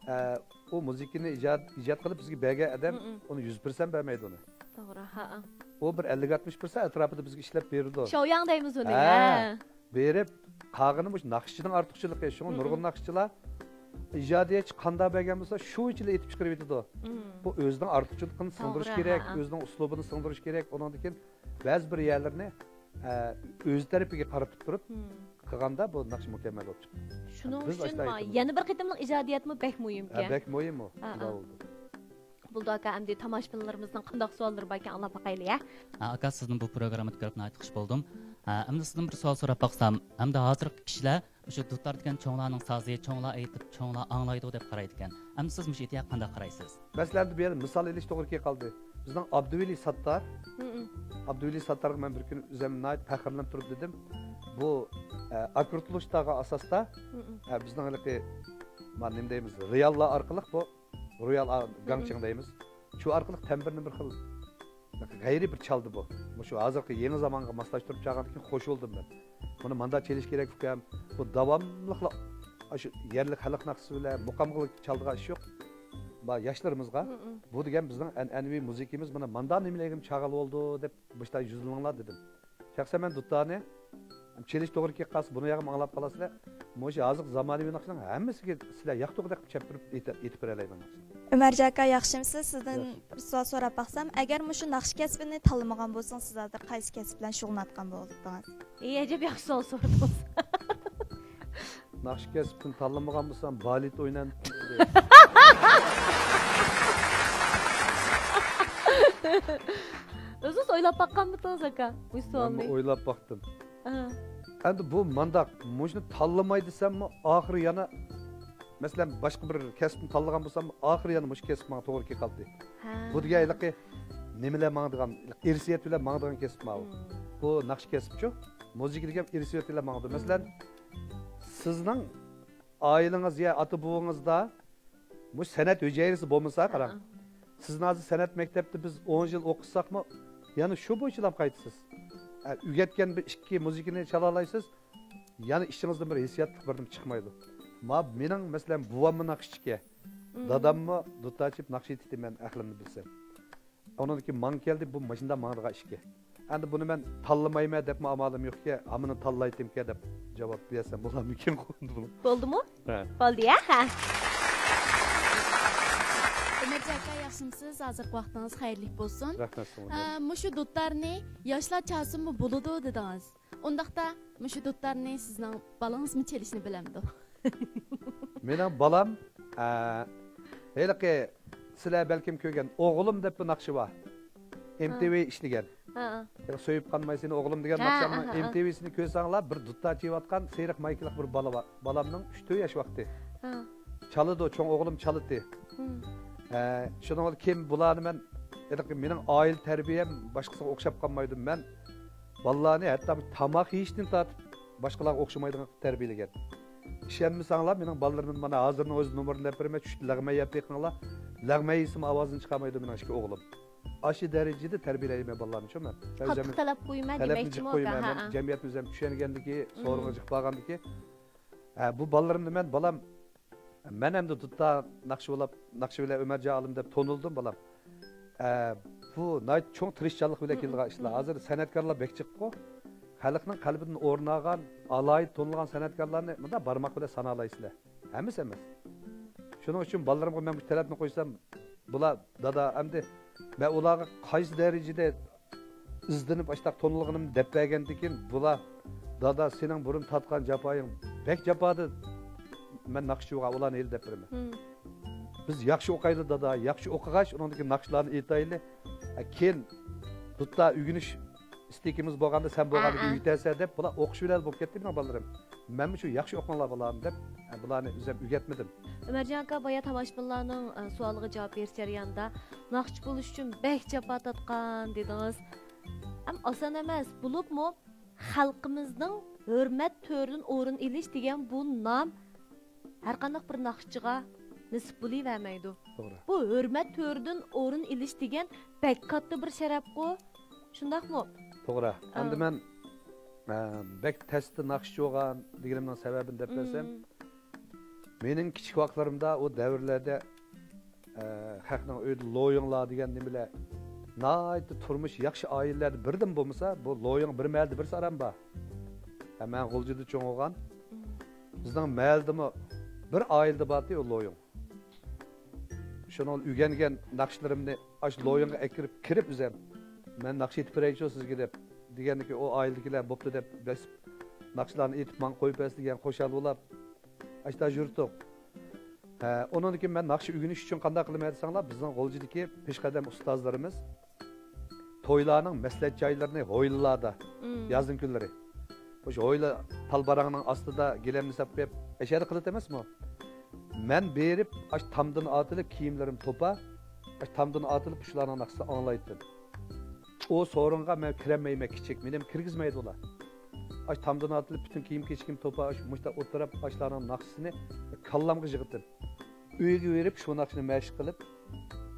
ئە، ئۇ مۇزىكىنى ئىجاد، ئىجاد قىلىپ بىزگە بەرگەن ئادەم مم، مم. ئۇنى يۈز پىرسەنت بەرمەيدۇ ئۇنى. توغرا، ھە، ھە. ئۇ بىر ئەللىك ئاتمىش پىرسەنت ئەتراپىدا بىزگە ئىشلەپ بېرىدۇ. شاۋياڭ دەيمىز ئۇنى، ھە. ھە. بېرىپ، قالغىنى مۇشۇ ناخشىچىنىڭ ئارتۇقچىلىقى. شۇڭا مم، نۇرغۇن مم. ناخشىچىلار ئىجادىيەتچى قانداق بەرگەن بولسا، شۇنچىلا ئېيتىپ چىقىرىۋېتىدۇ. مم. بۇ ئۆزىنىڭ ئارتۇقچىلىقىنى سىڭدۈرۈش توغرا، كېرەك، ھە، ھە. ئۆزىنىڭ ئۇسلۇبىنى سىڭدۈرۈش كېرەك. ئۇنىڭدىن كېيىن بەزى بىر يەرلىرىنى، ئە، ئۆز تەرىپىگە قارىتىپ تۇرۇپ مم. قىلغاندا بۇ ناخشا مۇكەممەل بولۇپ چىقىدۇ. شۇنىڭ بىز ئۈچۈن ئاشۇنداق ما-، ئېيتىمىز. يەنە بىر قېتىملىق ئىجادىيەتمۇ بەك مۇھىمكەن. ھە، بەك مۇھىم ئۇ. ھە، شۇنداق ھە. بولدى. بولدى ئاكا، ئەمدى تاماشىبىنلىرىمىزنىڭ قانداق سوئاللىرى باركەن ئاڭلاپ باقايلى، ھە؟ ھە، ئاكا، سىزنى بۇ پروگراممىدا كۆرۈپ ناھايىتى خۇش بولدۇم. ھە، ئەمدى سىزدىن بىر سوئال سوراپ باقسام، ئەمدى ھازىرقى كىشىلەر مۇشۇ دۇتار دېگەن چوڭلارنىڭ سازى، چوڭلار ئېيتىپ، چوڭلار ئاڭلايدۇ دەپ قارايدىكەن. ئەمدى سىز مۇشۇ ئىدىيەگە قانداق قارايسىز؟ مەسىلەن، بۇ يەردە مىسال ئېلىش توغرا كېلىپ قالدى. بىزنىڭ ئابدۇۋەلى ساتتار، مم. ئابدۇۋەلى ساتتارغا مەن بىر كۈنى ئۆزۈم ناھايىتى پەخىرلىنىپ تۇرۇپ دېدىم، بۇ، ئە، ئاكروتلۇشتاغا ئاساستا، مم. ئە، بىزنىڭ ھېلىقى، ما، نېمە دەيمىز، رېئاللار ئارقىلىق بۇ رويال ئا-، مم. گاڭچىڭ دەيمىز. شۇ ئارقىلىق تەمبىرنى بىر خىل غەيرىي بىر چالدى بۇ. مۇشۇ ھازىرقى يېڭى زامانغا ماسلاشتۇرۇپ چالغاندىكىن خوش بولدۇم مەن. بۇنى ماندا چېلىش كېرەك ئۇكام. بۇ داۋاملىقلا ئاشۇ يەرلىك خەلق ناخشىسى بىلەن مۇقامغا چالىدىغان ئىش يوق. ما ياشلىرىمىزغا مم، مم. بۇ دېگەن بىزنىڭ ئەنئەنىۋى مۇزىكىمىز مانا ماندا نېمىلەرگە چاغىلىۋالىدۇ دەپ مۇشۇنداق يۈزلىنىڭلار دېدىم. شەخسەن مەن دۇتارنى چېلىش توغرا كېلىپ قالسا، بۇنى ياغا ئاڭلاپ قالاسىلەر. مۇشۇ ھازىرقى زامانىۋى ناخشىنىڭ ھەممىسىگە سىلەر ياقتۇق دەپ چەپتۈرۈپ ئېيتىپ، ئېيتىپ بېرەلەيمەن ناخشىنى. ئۆمەرجان ئاكا، ياخشىمۇسىز؟ سىزدىن ياخشى. بىر سوئال سوراپ باقسام، ئەگەر مۇشۇ ناخشا كەسپىنى تاللىمىغان بولسىڭىز، سىز ھازىر قايسى كەسىپ بىلەن شۇغۇللىنىۋاتقان بولاتتىڭىز؟ ئى، ئەجەب ياخشى سوئال سورىدىڭىز. ناخشا كەسپىنى تاللىمىغان بولسام، بالېت ئوينايتتىم. ئۆزىڭىز ئويلاپ باققانمىدىڭىز، ئاكا، بۇ سوئالنى؟ مەنمۇ ئويلاپ باقتىم. ئەمدى بۇ مانداق، مۇشۇنى تاللىماي دېسەممۇ، ئاخىرى يەنە، مەسىلەن، باشقا بىر كەسىپنى تاللىغان بولسام، ئاخىرى يەنە مۇشۇ كەسىپ ماڭا توغرا كېلىپ قالدى. ھە. بۇ دېگەن ھېلىقى نېمە بىلەن ماڭىدىغان، ئىرسىيەت بىلەن ماڭىدىغان كەسىپ ماۋۇ. مم. بۇ ناخشا كەسپىچۇ؟ مۇزىكا دېگەن ئىرسىيەت بىلەن ماڭىدۇ. مەسىلەن، سىزنىڭ ئائىلىڭىز يا ئاتا بوۋىڭىزدا مۇشۇ سەنئەت ھۈجەيرىسى بولمىسا، قاراڭ. ھە. سىزنىڭ ھازىر سەنئەت مەكتەپتە بىز ئون يىل ئوقۇتساقمۇ، يەنە شۇ بويىچىلا قايتىسىز. ئە، ئۆگەتكەن بىر ئىككى مۇزىكىنى چالالايسىز، يەنە ئىچىڭىزدىن بىر ھېسسىياتلىق بىر نېمە چىقمايدۇ. ما، مېنىڭ، مەسىلەن، بوۋاممۇ ناخشىچىكەن، مم. داداممۇ دۇتار چېلىپ ناخشا ئېيتتى، مەن ئەقلىمنى بىلسەم. ئۇنىڭدىن كېيىن ماڭا كەلدى، بۇ ماشىنىدا ماڭىدىغان ئىشكەن. ئەمدى بۇنى مەن تاللىمايمەن دەپمۇ ئامالىم يوقكەن، ھامىنى تاللايتتىمكەن دەپ جاۋاب بېرەرسەن بولامدىكىن بۇنى. بولدىمۇ؟ ھە. بولدى يا، ھە. ئۆمەرجان ئاكا، ياخشىمسىز؟ ھازىرقى ۋاقتىڭىز خەيرلىك بولسۇن. رەھمەت سىزگە. ئە، مۇشۇ دۇتارنى ياشلار چالسىمۇ بولىدۇ دېدىڭىز. ئۇنداقتا مۇشۇ دۇتارنى سىزنىڭ بالىڭىزمۇ چېلىشنى بىلەمدۇ؟ مېنىڭ بالام، ئە، ھېلىقى سىلەر بەلكىم كۆرگەن ئوغلۇم دەپ بىر ناخشا بار. ھە. ئېم تى ۋى ئىشلىگەن. ھە. ھېلىقى سۆيۈپ قانماي سېنى ئوغلۇم دېگەن ھە، ناخشامنى ھە، ھە. ئېم تى ۋىسىنى كۆرسەڭلار، بىر دۇتار چېلىۋاتقان سېرىق مايكىلىق بىر بالا بار. بالامنىڭ ئۈچ تۆت ياش ۋاقتى. ھە. چالىدۇ، چوڭ ئوغلۇم چالىتتى. ھىم. ئە، شۇنىڭ بىلەن كېيىن بۇلارنى مەن ھېلىقى مېنىڭ ئائىلە تەربىيەم باشقىسىغا ئوخشاپ قالمايدۇ. مەن بالىلارنى ھەتتا تاماق يېيىشتىن تارتىپ باشقىلارغا ئوخشىمايدىغان قىلىپ تەربىيەلىگەن. ئىشەنمىسەڭلار، مېنىڭ بالىلىرىمنى مانا ھازىرنىڭ ئۆزى نومۇرىنى دەپ بېرىمەن، چۈشتە لەغمەن يەپ بېقىڭلار. لەغمەن يېسىمۇ ئاۋازىنى چىقارمايدۇ مېنىڭ ئىككى ئوغلۇم. ئاشۇ دەرىجىدە تەربىيەلەيمەن بالىلارنى، شۇ مەن. قاتتىق تەلەپ قويمەن تەلەپنى دېمەكچىمۇ جىق قويمەن. ھە، مەن ھە. جەمئىيەت ئۆزۈم چۈشەنگەندىكى، مم. سورۇنغا جىق بارغاندىكى، ھە، بۇ بالىلىرىمنى مەن، بالام، مەن ئەمدى دۇتار ناخشا بولاپ، ناخشا بىلەن ئۆمەرجان ئالىم دەپ تونۇلدۇم، بالام. ئە، بۇ ناھايىتى چوڭ تىرىشچانلىق بىلەن مم. كېلىدىغان ئىشلار. مم. ھازىر سەنئەتكارلار بەك جىققۇ. خەلقنىڭ قەلبىدىن ئورۇن ئالغان، ئالاھىدە تونۇلغان سەنئەتكارلارنى مۇنداق بارماق بىلەن سانالايسىلەر. ھەممىسى ئەمەس. شۇنىڭ ئۈچۈن بالىلىرىمغا مەن بۇ تەلەپنى قويسام، بۇلار، دادا، ئەمدى مەن ئۇلارغا قايسى دەرىجىدە ئىزدىنىپ ئاشتاق تونۇلغىنىمنى دەپ بەرگەندىكىن، بۇلار، دادا، سېنىڭ بۇرۇن تارتقان جاپايىڭ بەك جاپادى، مەن ناخشىچى بولغان ئۇلارنى ھېلى دەپ بېرىمەن. مم. بىز ياخشى ئوقايلى، دادا، ياخشى ئوقۇغاچ، ئۇنىڭدىكى ناخشىلارنى ئېيتايلى. ھە، كېيىن دۇتار ئۆگىنىش ئىستىكىمىز بولغاندا، سەن بولغاندا ئە، ئە. ئۆگىتەرسەن دەپ، بۇلار ئوقۇشۇۋېلەر بولۇپ كەتتى مېنىڭ بالىلىرىم. مەنمۇ شۇ ياخشى ئوقۇڭلار بالام دەپ، بۇلارنى ئۆزۈم ئۆگەتمىدىم. ئۆمەرجان ئاكا، بايا تاماشىبىنلارنىڭ، ئە، سوئالىغا جاۋاب بېرىش جەريانىدا، ناخشىچى بولۇش ئۈچۈن بەك جاپا تارتقان دېدىڭىز. ئەم، ئاسان ئەمەس. بولۇپمۇ خەلقىمىزنىڭ ھۆرمەت تۆرىدىن ئورۇن ئېلىش دېگەن بۇ نام ھەرقانداق بىر ناخشىچىغا نېسىپ بولۇۋەرمەيدۇ. توغرا. بۇ ھۆرمەت تۆرىدىن ئورۇن ئېلىش دېگەن بەك كاتتا بىر شەرەپقۇ. شۇنداقمۇ؟ توغرا. ئەمدى ئاڭ. مەن، ئە، بەك تەستە ناخشىچى بولغان دېگىنىمنىڭ سەۋەبىنى دەپ بەرسەم، مم. مېنىڭ كىچىك ۋاقىتلىرىمدا ئۇ دەۋرلەردە، ئە، خەقنىڭ ئۆيىدە لويۇڭلار دېگەن نېمىلەر، ناھايىتى تۇرمۇشى ياخشى ئائىلىلەردە بىردىن بولمىسا، بۇ لويۇڭ بىر مەھەللىدە بىرسى ئاران بار. ھە، مەن غۇلجىدا چوڭ بولغان. مم. بىزنىڭ مەھەللىدىمۇ بىر ئائىلىدە بارتى ئۇ لويۇڭ. شۇنىڭ ئۆگەنگەن ناخشىلىرىمنى ئاشۇ لويۇڭغا ئەكىرىپ كىرىپ ئۆزەم، مەن ناخشا ئېيتىپ بېرەيچۇ سىزگە دەپ دېگەندىكى، ئۇ ئائىلىدىكىلەر بوپتۇ دەپ بەس ناخشىلارنى ئېيتىپ ماڭا قويۇپ بەرسە دېگەن خۇشال بولاپ، ئاشتا يۈرتۇق. ھە، ئۇنىڭدىن كېيىن مەن ناخشا ئۆگىنىش ئۈچۈن قانداق قىلىمەن دېسەڭلار، بىزنىڭ غۇلجىدىكى پېشقەدەم ئۇستازلىرىمىز تويلارنىڭ مەسلىھەت جايلىرىنى ھويلىلاردا، مم. يازنىڭ كۈنلىرى. مۇشۇ ھويلا تال باراڭنىڭ ئاستىدا گىلەمنى ساپ قويۇپ، ئەشەدە قىلىدۇ ئەمەسمۇ؟ مەن بېرىپ، ئاش تامدىن ئاتىلىپ، كىيىملىرىم توپا، ئاش تامدىن ئاتىلىپ، شۇلارنىڭ ناخشىسىنى ئاڭلايتتىم. ئۇ سورۇنغا مەن كىرەلمەيمەن، كىچىك، مېنى كىرگۈزمەيدۇ ئۇلار. ئاش تامدىن ئاتىلىپ، پۈتۈن كىيىم-كېچىكىم توپا، ئاش مۇشتا ئولتۇرۇپ، ئاشلارنىڭ ناخشىسىنى كاللامغا يىغىتتىم. ئۆيگە بېرىپ، شۇ ناخشىنى مەشىق قىلىپ،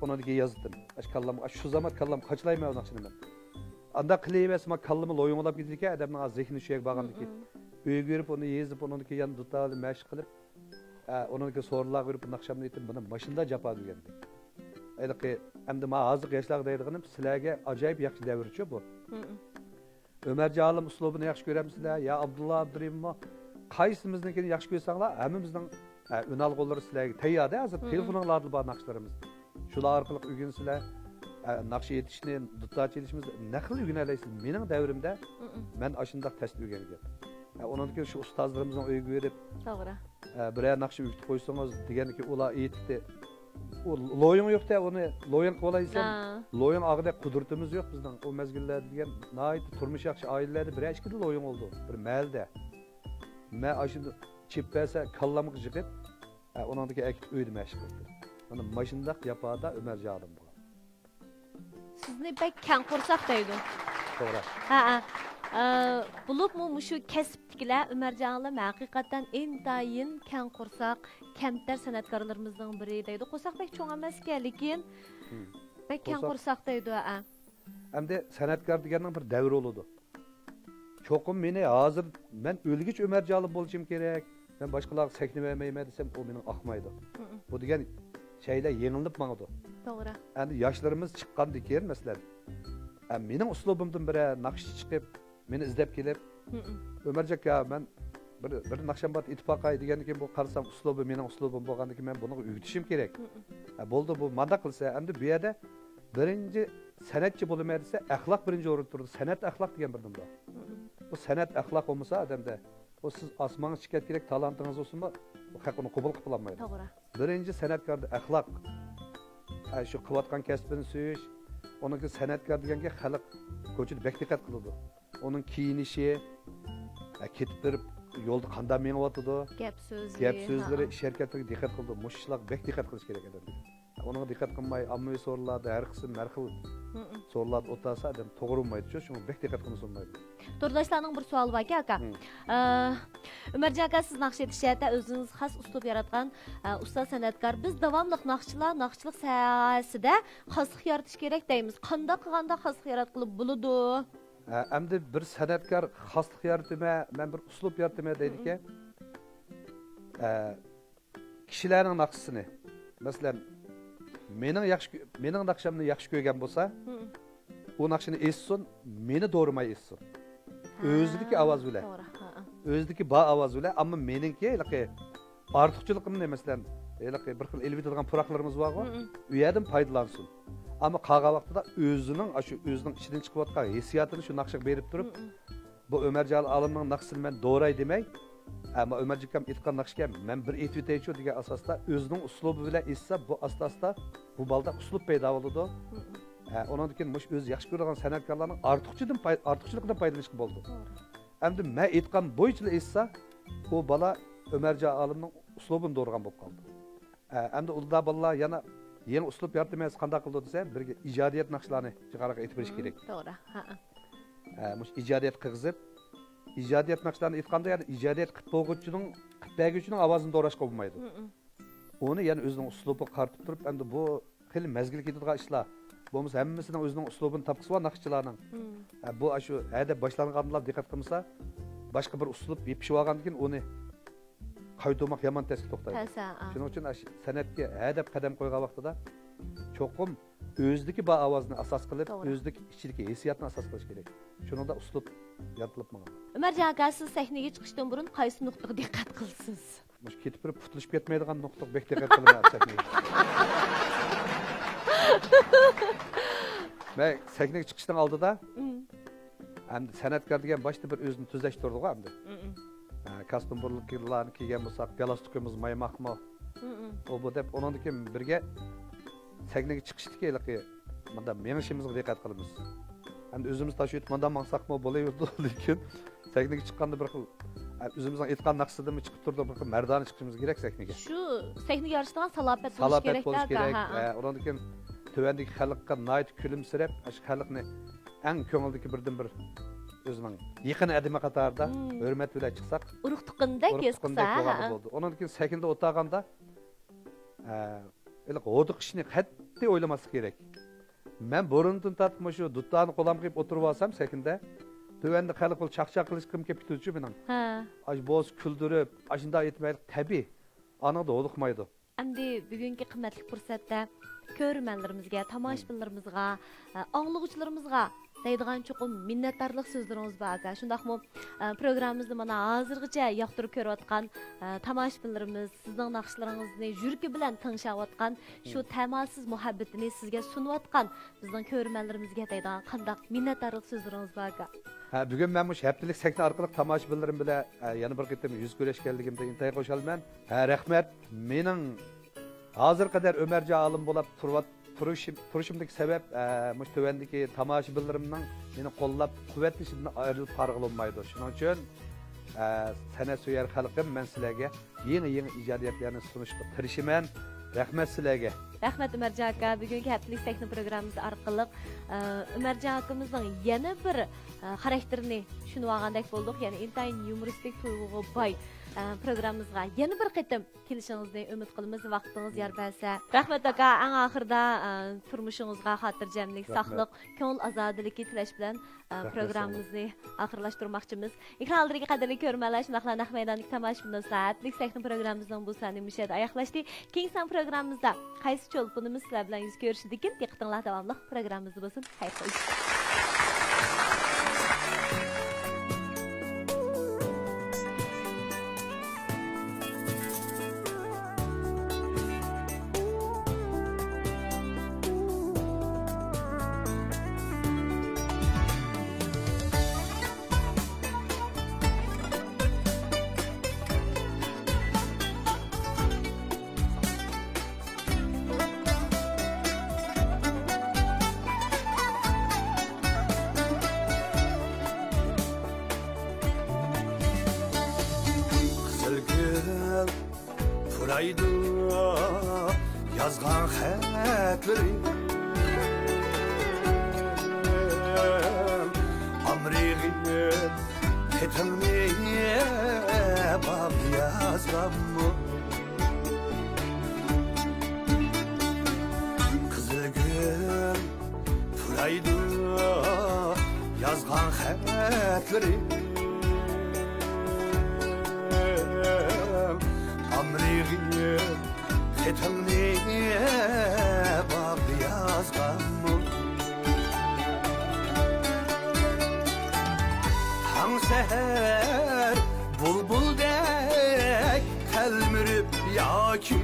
ئۇنىڭدىن كېيىن يازدىم. ئاش كاللامغا، ئاش شۇ زامان كاللام قاچىلايمەن ئۇ ناخشىنى مەن. ئانداق قىلىۋەرسە، ما كاللىمۇ لويۇڭلاپ كېتىدىكەن، ئادەمنىڭ ھازىر زېھنى شۇ يەرگە بارغاندىكىن. مم، مم. ئۆيگە بېرىپ، ئۇنى يېزىپ، ئۇنىڭدىن كېيىن يەنە دۇتار بىلەن مەشىق قىلىپ، ئە، ئۇنىڭدىن كېيىن سورۇنلارغا بېرىپ، بۇ ناخشامنى ئېيتىپ، مانا ماشىنىدا جاپا دېگەندى. ھېلىقى، ئەمدى ما ھازىرقى ياشلارغا دەيدىغىنىم، سىلەرگە ئاجايىپ ياخشى دەۋرچۇ بۇ. مم، مم. ئۆمەرجان ئالىم ئۇسلۇبىنى ياخشى كۆرەمسىلەر؟ يا ئابدۇللا ئابدۇرېھىممۇ؟ قايسىمىزنىڭكىنى ياخشى كۆرسەڭلار، ھەممىمىزنىڭ، ئە، ئۈنئالغۇلىرى سىلەرگە تەيياردە، ھازىر مم، مم. تېلېفونۇڭلاردا بار ناخشىلىرىمىز. شۇلار ئارقىلىق ئۆگىنىسىلەر. ئە، ناخشا ئېيتىشنى، دۇتار چېلىشىمىزنى نەق خىل ئۆگىنەلەيسىز. مېنىڭ دەۋرىمدە مم، مم. مەن ئاشۇنداق تەستە ئۆگەنگەن. ئە، ئۇنىڭدىن كېيىن شۇ ئۇستازلىرىمىزنىڭ ئۆيىگە بېرىپ، توغرا. ئە، بىرەر ناخشا ئۆگىتىپ قويسىڭىز دېگەندىكىن ئۇلار ئېيتتى. ئۇ لويۇڭ يوق-تە، ئۇنى لويۇڭ قىلىۋالاي دېسەم، ھا. لويۇڭ ئالغۇدەك قۇدرىتىمىز يوق بىزنىڭ. ئۇ مەزگىللەردە دېگەن ناھايىتى تۇرمۇشى ياخشى ئائىلىلەردە بىرەر ئىككىدە لويۇڭ بولىدۇ، بىر مەھەللىدە. مەن ئاشۇنى چېلىپ بەرسە، كاللامغا جىقىپ، ئە، ئۇنىڭدىكى ئەكىپ ئۆيدە مەشىق قىلدىم. مانا ماشۇنداق جاپادا ئۆمەرجان ئالىم بولغان. سىزنى بەك كەڭ قورساق دەيدۇ. توغرا. ھە، ھە. ئە، بولۇپمۇ مۇشۇ كەسىپتىكىلەر ئۆمەرجان ئالىم ھەقىقەتەن ئىنتايىن كەڭ قورساق، كەمتەر سەنئەتكارلىرىمىزنىڭ بىرى دەيدۇ. قورساق بەك چوڭ ئەمەسكەن، لېكىن بەك كەڭ قورساق. قورساق دەيدۇ، ھە. ئەمدى سەنئەتكار دېگەننىڭ بىر دەۋرى بولىدۇ. چوقۇم مېنى ھازىر، مەن ئۆلگۈچە ئۆمەرجان ئالىم بولۇشۇم كېرەك. مەن باشقىلارغا سەھنە بەرمەيمەن دېسەم، ئۇ مېنىڭ ئاقمايدۇ. مم. بۇ دېگەن شەيلەر يېڭىلىپ ماڭىدۇ. توغرا. ئەمدى ياشلىرىمىز چىققاندىن كېيىن، مەسىلەن، ئە، مېنىڭ ئۇسلۇبۇمدىن بىرەر ناخشىچى چىقىپ، مېنى ئىزدەپ كېلىپ، مم. «ئۆمەرجان ئاكا، مەن بىر، بىر ناخشام بار، ئېيتىپ باقاي» دېگەندىن كېيىن، بۇ قارىسام ئۇسلۇبى مېنىڭ ئۇسلۇبۇم بولغاندىن كېيىن، مەن بۇنىڭغا ئۆگىتىشىم كېرەك. مم. ئە، بولدى، بۇ مانداق قىلسا، ئەمدى بۇ يەردە بىرىنچى سەنئەتچى بولىمەن دېسە، ئەخلاق بىرىنچى ئورۇندا تۇرىدۇ. سەنئەت ئەخلاق دېگەن بىر نېمە بار. مم. بۇ سەنئەت ئەخلاق بولمىسا ئادەمدە، ئۇ سىز ئاسمانغا چىقىپ كەتكۈدەك تالانتىڭىز بولسىمۇ، بۇ خەق ئۇنى قوبۇل قىلىپ بولالمايدۇ. توغرا. بىرىنچى سەنئەتكاردا ئەخلاق. ئە، شۇ قىلىۋاتقان كەسپىنى سۆيۈش، ئۇنىڭكى سەنئەتكار دېگەنگە خەلق كوچىدا بەك دىققەت قىلىدۇ. ئۇنىڭ كىيىنىشى، ئە، كېتىپ بېرىپ يولدا قانداق مېڭىۋاتىدۇ، گەپ سۆزى، گەپ سۆزلىرى، ھە. ئىش ھەرىكەتلىرىگە دىققەت قىلىدۇ. مۇشۇ ئىشلارغا بەك دىققەت قىلىش كېرەك ئادەمگە. ئۇنىڭغا دىققەت قىلماي، ئاممىۋى سورۇنلاردا ھەر قىسىم، ھەر خىل مم. سورۇنلاردا ئولتۇرسا، ئادەم توغرا بولمايدۇ، شۇ، شۇڭا بەك دىققەت قىلمىسا بولمايدۇ. تورداشلارنىڭ بىر سوئالى باركەن، ئاكا. مم. ئە، ئۆمەرجان ئاكا، سىز ناخشا ئېيتىش جەھەتتە ئۆزىڭىز خاس ئۇسلۇب ياراتقان، ئە، ئۇستاز سەنئەتكار. بىز داۋاملىق ناخشىچىلار ناخشىچىلىق ساھەسىدە خاسلىق يارىتىش كېرەك دەيمىز. قانداق قىلغاندا خاسلىق ياراتقىلى بولىدۇ؟ ئە، ئەمدى بىر سەنئەتكار خاسلىق يارىتىمەن، مەن بىر ئۇسلۇب يارىتىمەن دەيدىكەن. مم. ئە، كىشىلەرنىڭ ناخشىسىنى، مەسىلەن، مېنىڭ ياخشى كۆ-، مېنىڭ ناخشامنى ياخشى كۆرگەن بولسا، مم. ئۇ ناخشىنى ئېيتسۇن، مېنى دورىماي ئېيتسۇن. ھە، ئۆزىدىكى ئاۋاز بىلەن. توغرا، ھە، ھە. ئۆزىدىكى بار ئاۋاز بىلەن، ئەمما مېنىڭكى ھېلىقى ئارتۇقچىلىقىمنى، مەسىلەن، ھېلىقى بىر خىل ئېلىۋېتىدىغان پۇراقلىرىمىز بارغۇ، مم. ئۇ يەردىن پايدىلانسۇن. ئەمما قالغان ۋاقتىدا ئۆزىنىڭ، ئاشۇ ئۆزىنىڭ ئىچىدىن چىقىۋاتقان ھېسسىياتىنى شۇ ناخشىغا بېرىپ تۇرۇپ، مم. بۇ ئۆمەرجان ئالىمنىڭ ناخشىسىنى مەن دوراي دېمەي، ئەمما ئۆمەرجان ئاكام ئېيتقان ناخشىكەن، مەن بىر ئېيتىۋېتەيچۇ دېگەن ئاساستا ئۆزىنىڭ ئۇسلۇبى بىلەن ئېيتسا، بۇ ئاستا-ئاستا بۇ بالىدا ئۇسلۇب پەيدا بولىدۇ. مم. ھە، ئۇنىڭدىن كېيىن مۇشۇ ئۆزى ياخشى كۆرىدىغان سەنئەتكارلارنىڭ ئارتۇقچىدىن پاي-، ئارتۇقچىلىقىدىن پايدىلىنىشقا بولىدۇ. توغرا. ئەمدى مەن ئېيتقان بويىچىلا ئېيتسا، ئۇ بالا ئۆمەرجان ئالىمنىڭ ئۇسلۇبىنى دورىغان بولۇپ قالدى. ئە، ئەمدى ئۇنداق بالىلار يەنە يېڭى ئۇسلۇب يارىتىمەن، قانداق قىلىدۇ دېسە، بىرگە ئىجادىيەت ناخشىلارنى جىقارىغا ئېيتىپ بېرىش مم، كېرەك. توغرا. ھە، ھە. ئە، مۇشۇ ئىجادىيەت قىلغۇزۇپ، ئىجادىيەت ناخشىلارنى ئېيتقاندا، يەنە ئىجادىيەت قىلىپ بولغۇچىنىڭ، قىلىپ بەرگۈچىنىڭ ئاۋازىنى دوراشقا بولمايدۇ. مم، مم. ئۇنى يەنە ئۆزىنىڭ ئۇسلۇبىغا قارىتىپ تۇرۇپ، ئەمدى بۇ خېلى مەزگىل كېتىدىغان ئىشلار. بولمىسا ھەممىسىنىڭ ئۆزىنىڭ ئۇسلۇبىنى تاپقۇسى بار ناخشىچىلارنىڭ. مم. ئە، بۇ ئاشۇ ھەدە باشلانغاندىلا دىققەت قىلمىسا، باشقا بىر ئۇسلۇب يېپىشىۋالغاندىن كېيىن ئۇنى قايتۇرماق يامان تەسكە توختايدۇ. تەس، ھە، ھە. شۇنىڭ ئۈچۈن ئاش-، سەنئەتكە ھەدەپ قەدەم قويغان ۋاقتىدا چوقۇم ئۆزىدىكى بار ئاۋازنى ئاساس قىلىپ، توغرا. ئۆزىدىكى ئىچىدىكى ھېسسىياتنى ئاساس قىلىش كېرەك. شۇنىڭدا ئۇسلۇب يارىتىلىپ ماڭىدۇ. ئۆمەرجان ئاكا، سىز سەھنىگە چىقىشتىن بۇرۇن قايسى نۇقتىغا دىققەت قىلىسىز؟ مۇشۇ كېتىپ بېرىپ پۇتلىشىپ كەتمەيدىغان نۇقتىغا بەك دىققەت قىلىمەن سەھنىگە. مەن سەھنىگە چىقىشنىڭ ئالدىدا، مم. ئەمدى سەنئەتكار دېگەن باشتا بىر ئۆزىنى تۈزەشتۈرىدىغۇ ئەمدى. مم. ھە، كاستيۇم بۇرۇلغانلارنى كىيگەن بولساق، گالستۇكىمىز مايماقمۇ؟ مم. ئۇ بۇ دەپ، ئۇنىڭدىن كېيىن بىرگە سەھنىگە چىقىشتىكى ھېلىقى مۇنداق مېڭىشىمىزغا دىققەت قىلىمىز. ئەمدى ئۆزىمىز تاشۇۋېتىپ مۇنداق ماڭساقمۇ بولۇۋېرىدۇ، لېكىن سەھنىگە چىققاندا بىر خىل، ئە، ئۆزىمىزنىڭ ئېيتقان ناخشىسىدىنمۇ چىقىپ تۇرىدۇ، بىر خىل مەردانە چىقىشىمىز كېرەك سەھنىگە. شۇ سەھنىگە يارىشىدىغان سالاپەت بولۇش سالاپەت كېرەك بولۇش دە، كېرەك. ھە، ھە. ئە، ئۇنىڭدىن كېيىن تۆۋەندىكى خەلققە ناھايىتى كۈلۈمسىرەپ، ئاشۇ خەلقنى ئەڭ كۆڭلىدىكى بىردىن بىر ئۆزىنىڭ يېقىن ئادىمى قاتارىدا مم. ھۆرمەت بىلەن چىقساق، ئۇرۇق تۇغقاندەك ھېس قىلسا، بولغاندا ھە. بولدى. ئۇنىڭدىن كېيىن سەھنىدە ئولتۇرغاندا، ئە، ھېلىقى ھودۇقۇشنى قەتئىي ئويلىماسلىق كېرەك. مەن بۇرۇندىن تارتىپ مۇشۇ دۇتارنى قولۇمغا ئېلىپ ئولتۇرۇۋالسام سەھنىدە، تۆۋەندە خەلق بۇ چاقچاق قىلىشقىم كېلىپ كېتىدۇچۇ مېنىڭ. ھە. ئاشۇ بولسا كۈلدۈرۈپ، ئاشۇنداق ئېيتمايلى، تەبىئىي. ئانىڭدا ھودۇقمايدۇ. ئەمدى بۈگۈنكى قىممەتلىك پۇرسەتتە كۆرۈرمەنلىرىمىزگە، تاماشىبىنلىرىمىزغا، ئە، ئاڭلىغۇچىلىرىمىزغا دەيدىغان چوقۇم مىننەتدارلىق سۆزلىرىڭىز بار ئاكا. شۇنداقمۇ، ئە، پروگراممىمىزنى مانا ھازىرغىچە ياقتۇرۇپ كۆرۈۋاتقان، ئە، تاماشىبىنلىرىمىز، سىزنىڭ ناخشىلىرىڭىزنى يۈرىكى بىلەن تىڭشاۋاتقان، شۇ مم. تەماسىز مۇھەببىتىنى سىزگە سۇنۇۋاتقان بىزنىڭ كۆرۈرمەنلىرىمىزگە دەيدىغان قانداق مىننەتدارلىق سۆزلىرىڭىز بار ئاكا؟ ھە، بۈگۈن مەن مۇشۇ ھەپتىلىك سەھنە ئارقىلىق تاماشىبىنلىرىم بىلەن، ئە، يەنە بىر قېتىم يۈز كۆرۈشكەنلىكىمدە ئىنتايىن خۇشالمەن. ھە، رەھمەت. مېنىڭ ھازىرغا قەدەر ئۆمەرجان ئالىم بولاپ تۇرۇۋات-، تۇرۇشۇم-، تۇرۇشۇمدىكى سەۋەب، ئە، مۇشۇ تۆۋەندىكى تاماشىبىنلىرىمنىڭ مېنى قوللاپ قۇۋۋەتلىشىدىن ئايرىلىپ قارىغىلى بولمايدۇ. شۇنىڭ ئۈچۈن، ئە، سەنئەت سۆيەر خەلقىم، مەن سىلەرگە يېڭى، يېڭى ئىجادىيەتلەرنى سۇنۇشقا تىرىشىمەن. رەھمەت سىلەرگە. رەھمەت، ئۆمەرجان ئاكا. بۈگۈنكى ھەپتىلىك سەھنە پروگراممىمىز ئارقىلىق، ئە، ئۆمەرجان ئاكىمىزنىڭ يەنە بىر، ئە، خاراكتېرىنى چۈشىنىۋالغاندەك بولدۇق. يەنى ئىنتايىن يۇمۇرىستىك تۇيغۇغا باي، ئە، پروگراممىمىزغا يەنە بىر قېتىم كېلىشىڭىزنى ئۈمىد قىلىمىز، ۋاقتىڭىز يار بەرسە. رەھمەت، ئاكا. ئەڭ ئاخىرىدا، ئە، تۇرمۇشىڭىزغا خاتىرجەملىك، رەھمەت. ساقلىق، كۆڭۈل ئازادىلىكى تىلەش بىلەن، ئە، رەھمەت، پروگراممىمىزنى ئاخىرلاشتۇرماقچىمىز. ئېكران ئالدىدىكى قەدىرلىك كۆرۈرمەنلەر، شۇنداقلا نەق مەيداندىكى تاماشىبىن دوستلار، ھەپتىلىك سەھنە پروگراممىمىزنىڭ بۇ سانى مۇشۇ يەردە ئاياغلاشتى. كېيىنكى سان پروگراممىمىزدا قايسى چولپىنىمىز سىلەر بىلەن يۈز كۆرۈشىدىكىن، دىققىتىڭلار داۋاملىق پروگراممىمىزدا بولسۇن. خەير خوش. قىزىل گۈل پۇرايدۇ يازغان خەتلىرىم، ئامرىغىم خېتىڭنى باغ يازغانمۇ؟ قىزىل گۈل پۇرايدۇ يازغان خەتلىرىم، ئامرىغىم خېتىڭنى باغدا يازغانمۇ؟ تاڭ سەھەر بۇلبۇلدەك تەلمۈرۈپ ياكى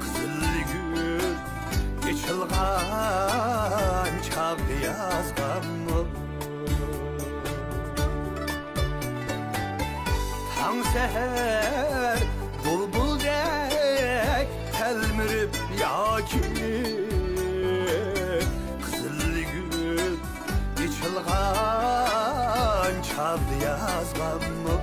قىزىل گۈل ئېچىلغان چاغدا يازغانمۇ؟ تاڭ سەھەر بۇلبۇلدەك تەلمۈرۈپ ياكى قىزىل گۈل ئېچىلغان چاغدا يازغانمۇ؟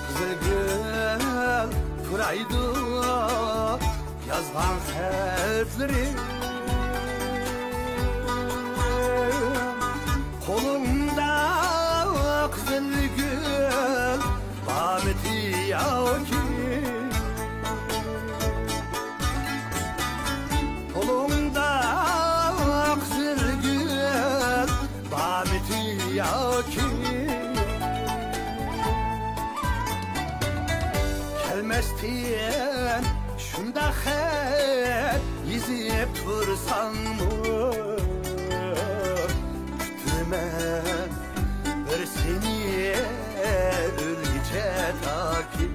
قىزىل گۈل پۇرايدۇ يازغان خەتلىرىم، قولۇڭدا قىزىل گۈل بارمىدى ياكى؟ قولۇڭدا قىزىل گۈل بارمىدى ياكى؟ كەلمەستىن شۇنداق خەت يېزىپ تۇرساڭمۇ، كۈتىمەن بىر سېنى ئۆلگۈچە تاكى.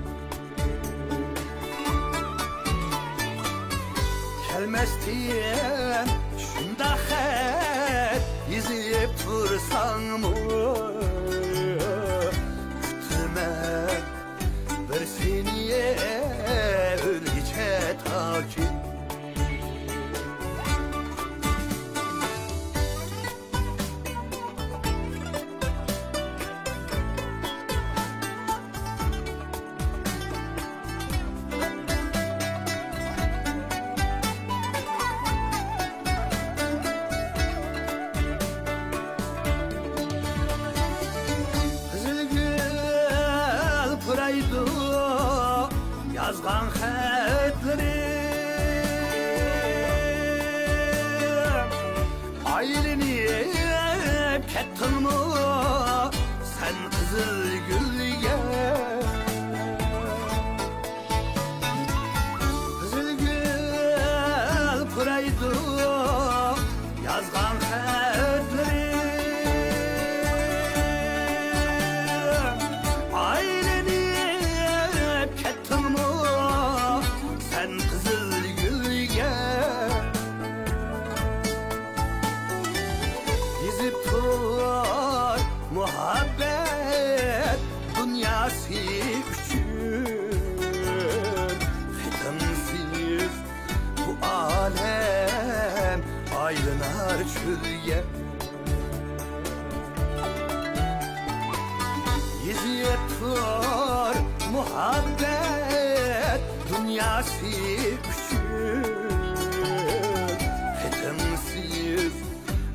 كەلمەستىن شۇنداق خەت يېزىپ تۇرساڭمۇ، كۈتىمەن بىر سېنى ئۆلگۈچە تاكى. قىزىل گۈل پۇرايدۇ يازغان خەتلىرىم، ئايلىنىپ كەتتىڭمۇ سەن قىزىل گۈلگە؟ قىزىل گۈل پۇرايدۇ يازغان خەتلىرىم، ئايلىنىپ كەتتىڭمۇ سەن قىزىل گۈلگە؟ يېزىپ تۇر مۇھەببەت دۇنياسى ئايلىنار چۆلگە. يېزىپ تۇر مۇھەببەت دۇنياسى ئۈچۈن. قېتىمسىز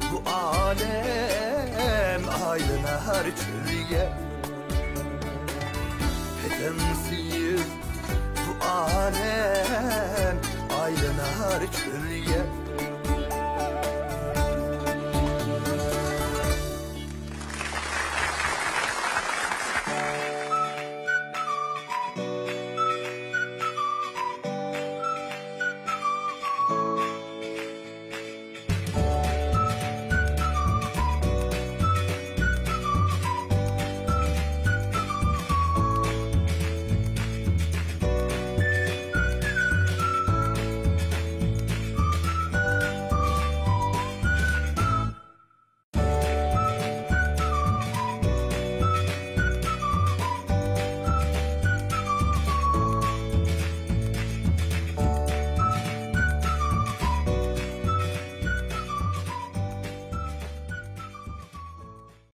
بۇ ئالەم ئايلىنار چۆلگە. قېتىمسىز بۇ ئالەم ئايلىنار چۆلگە.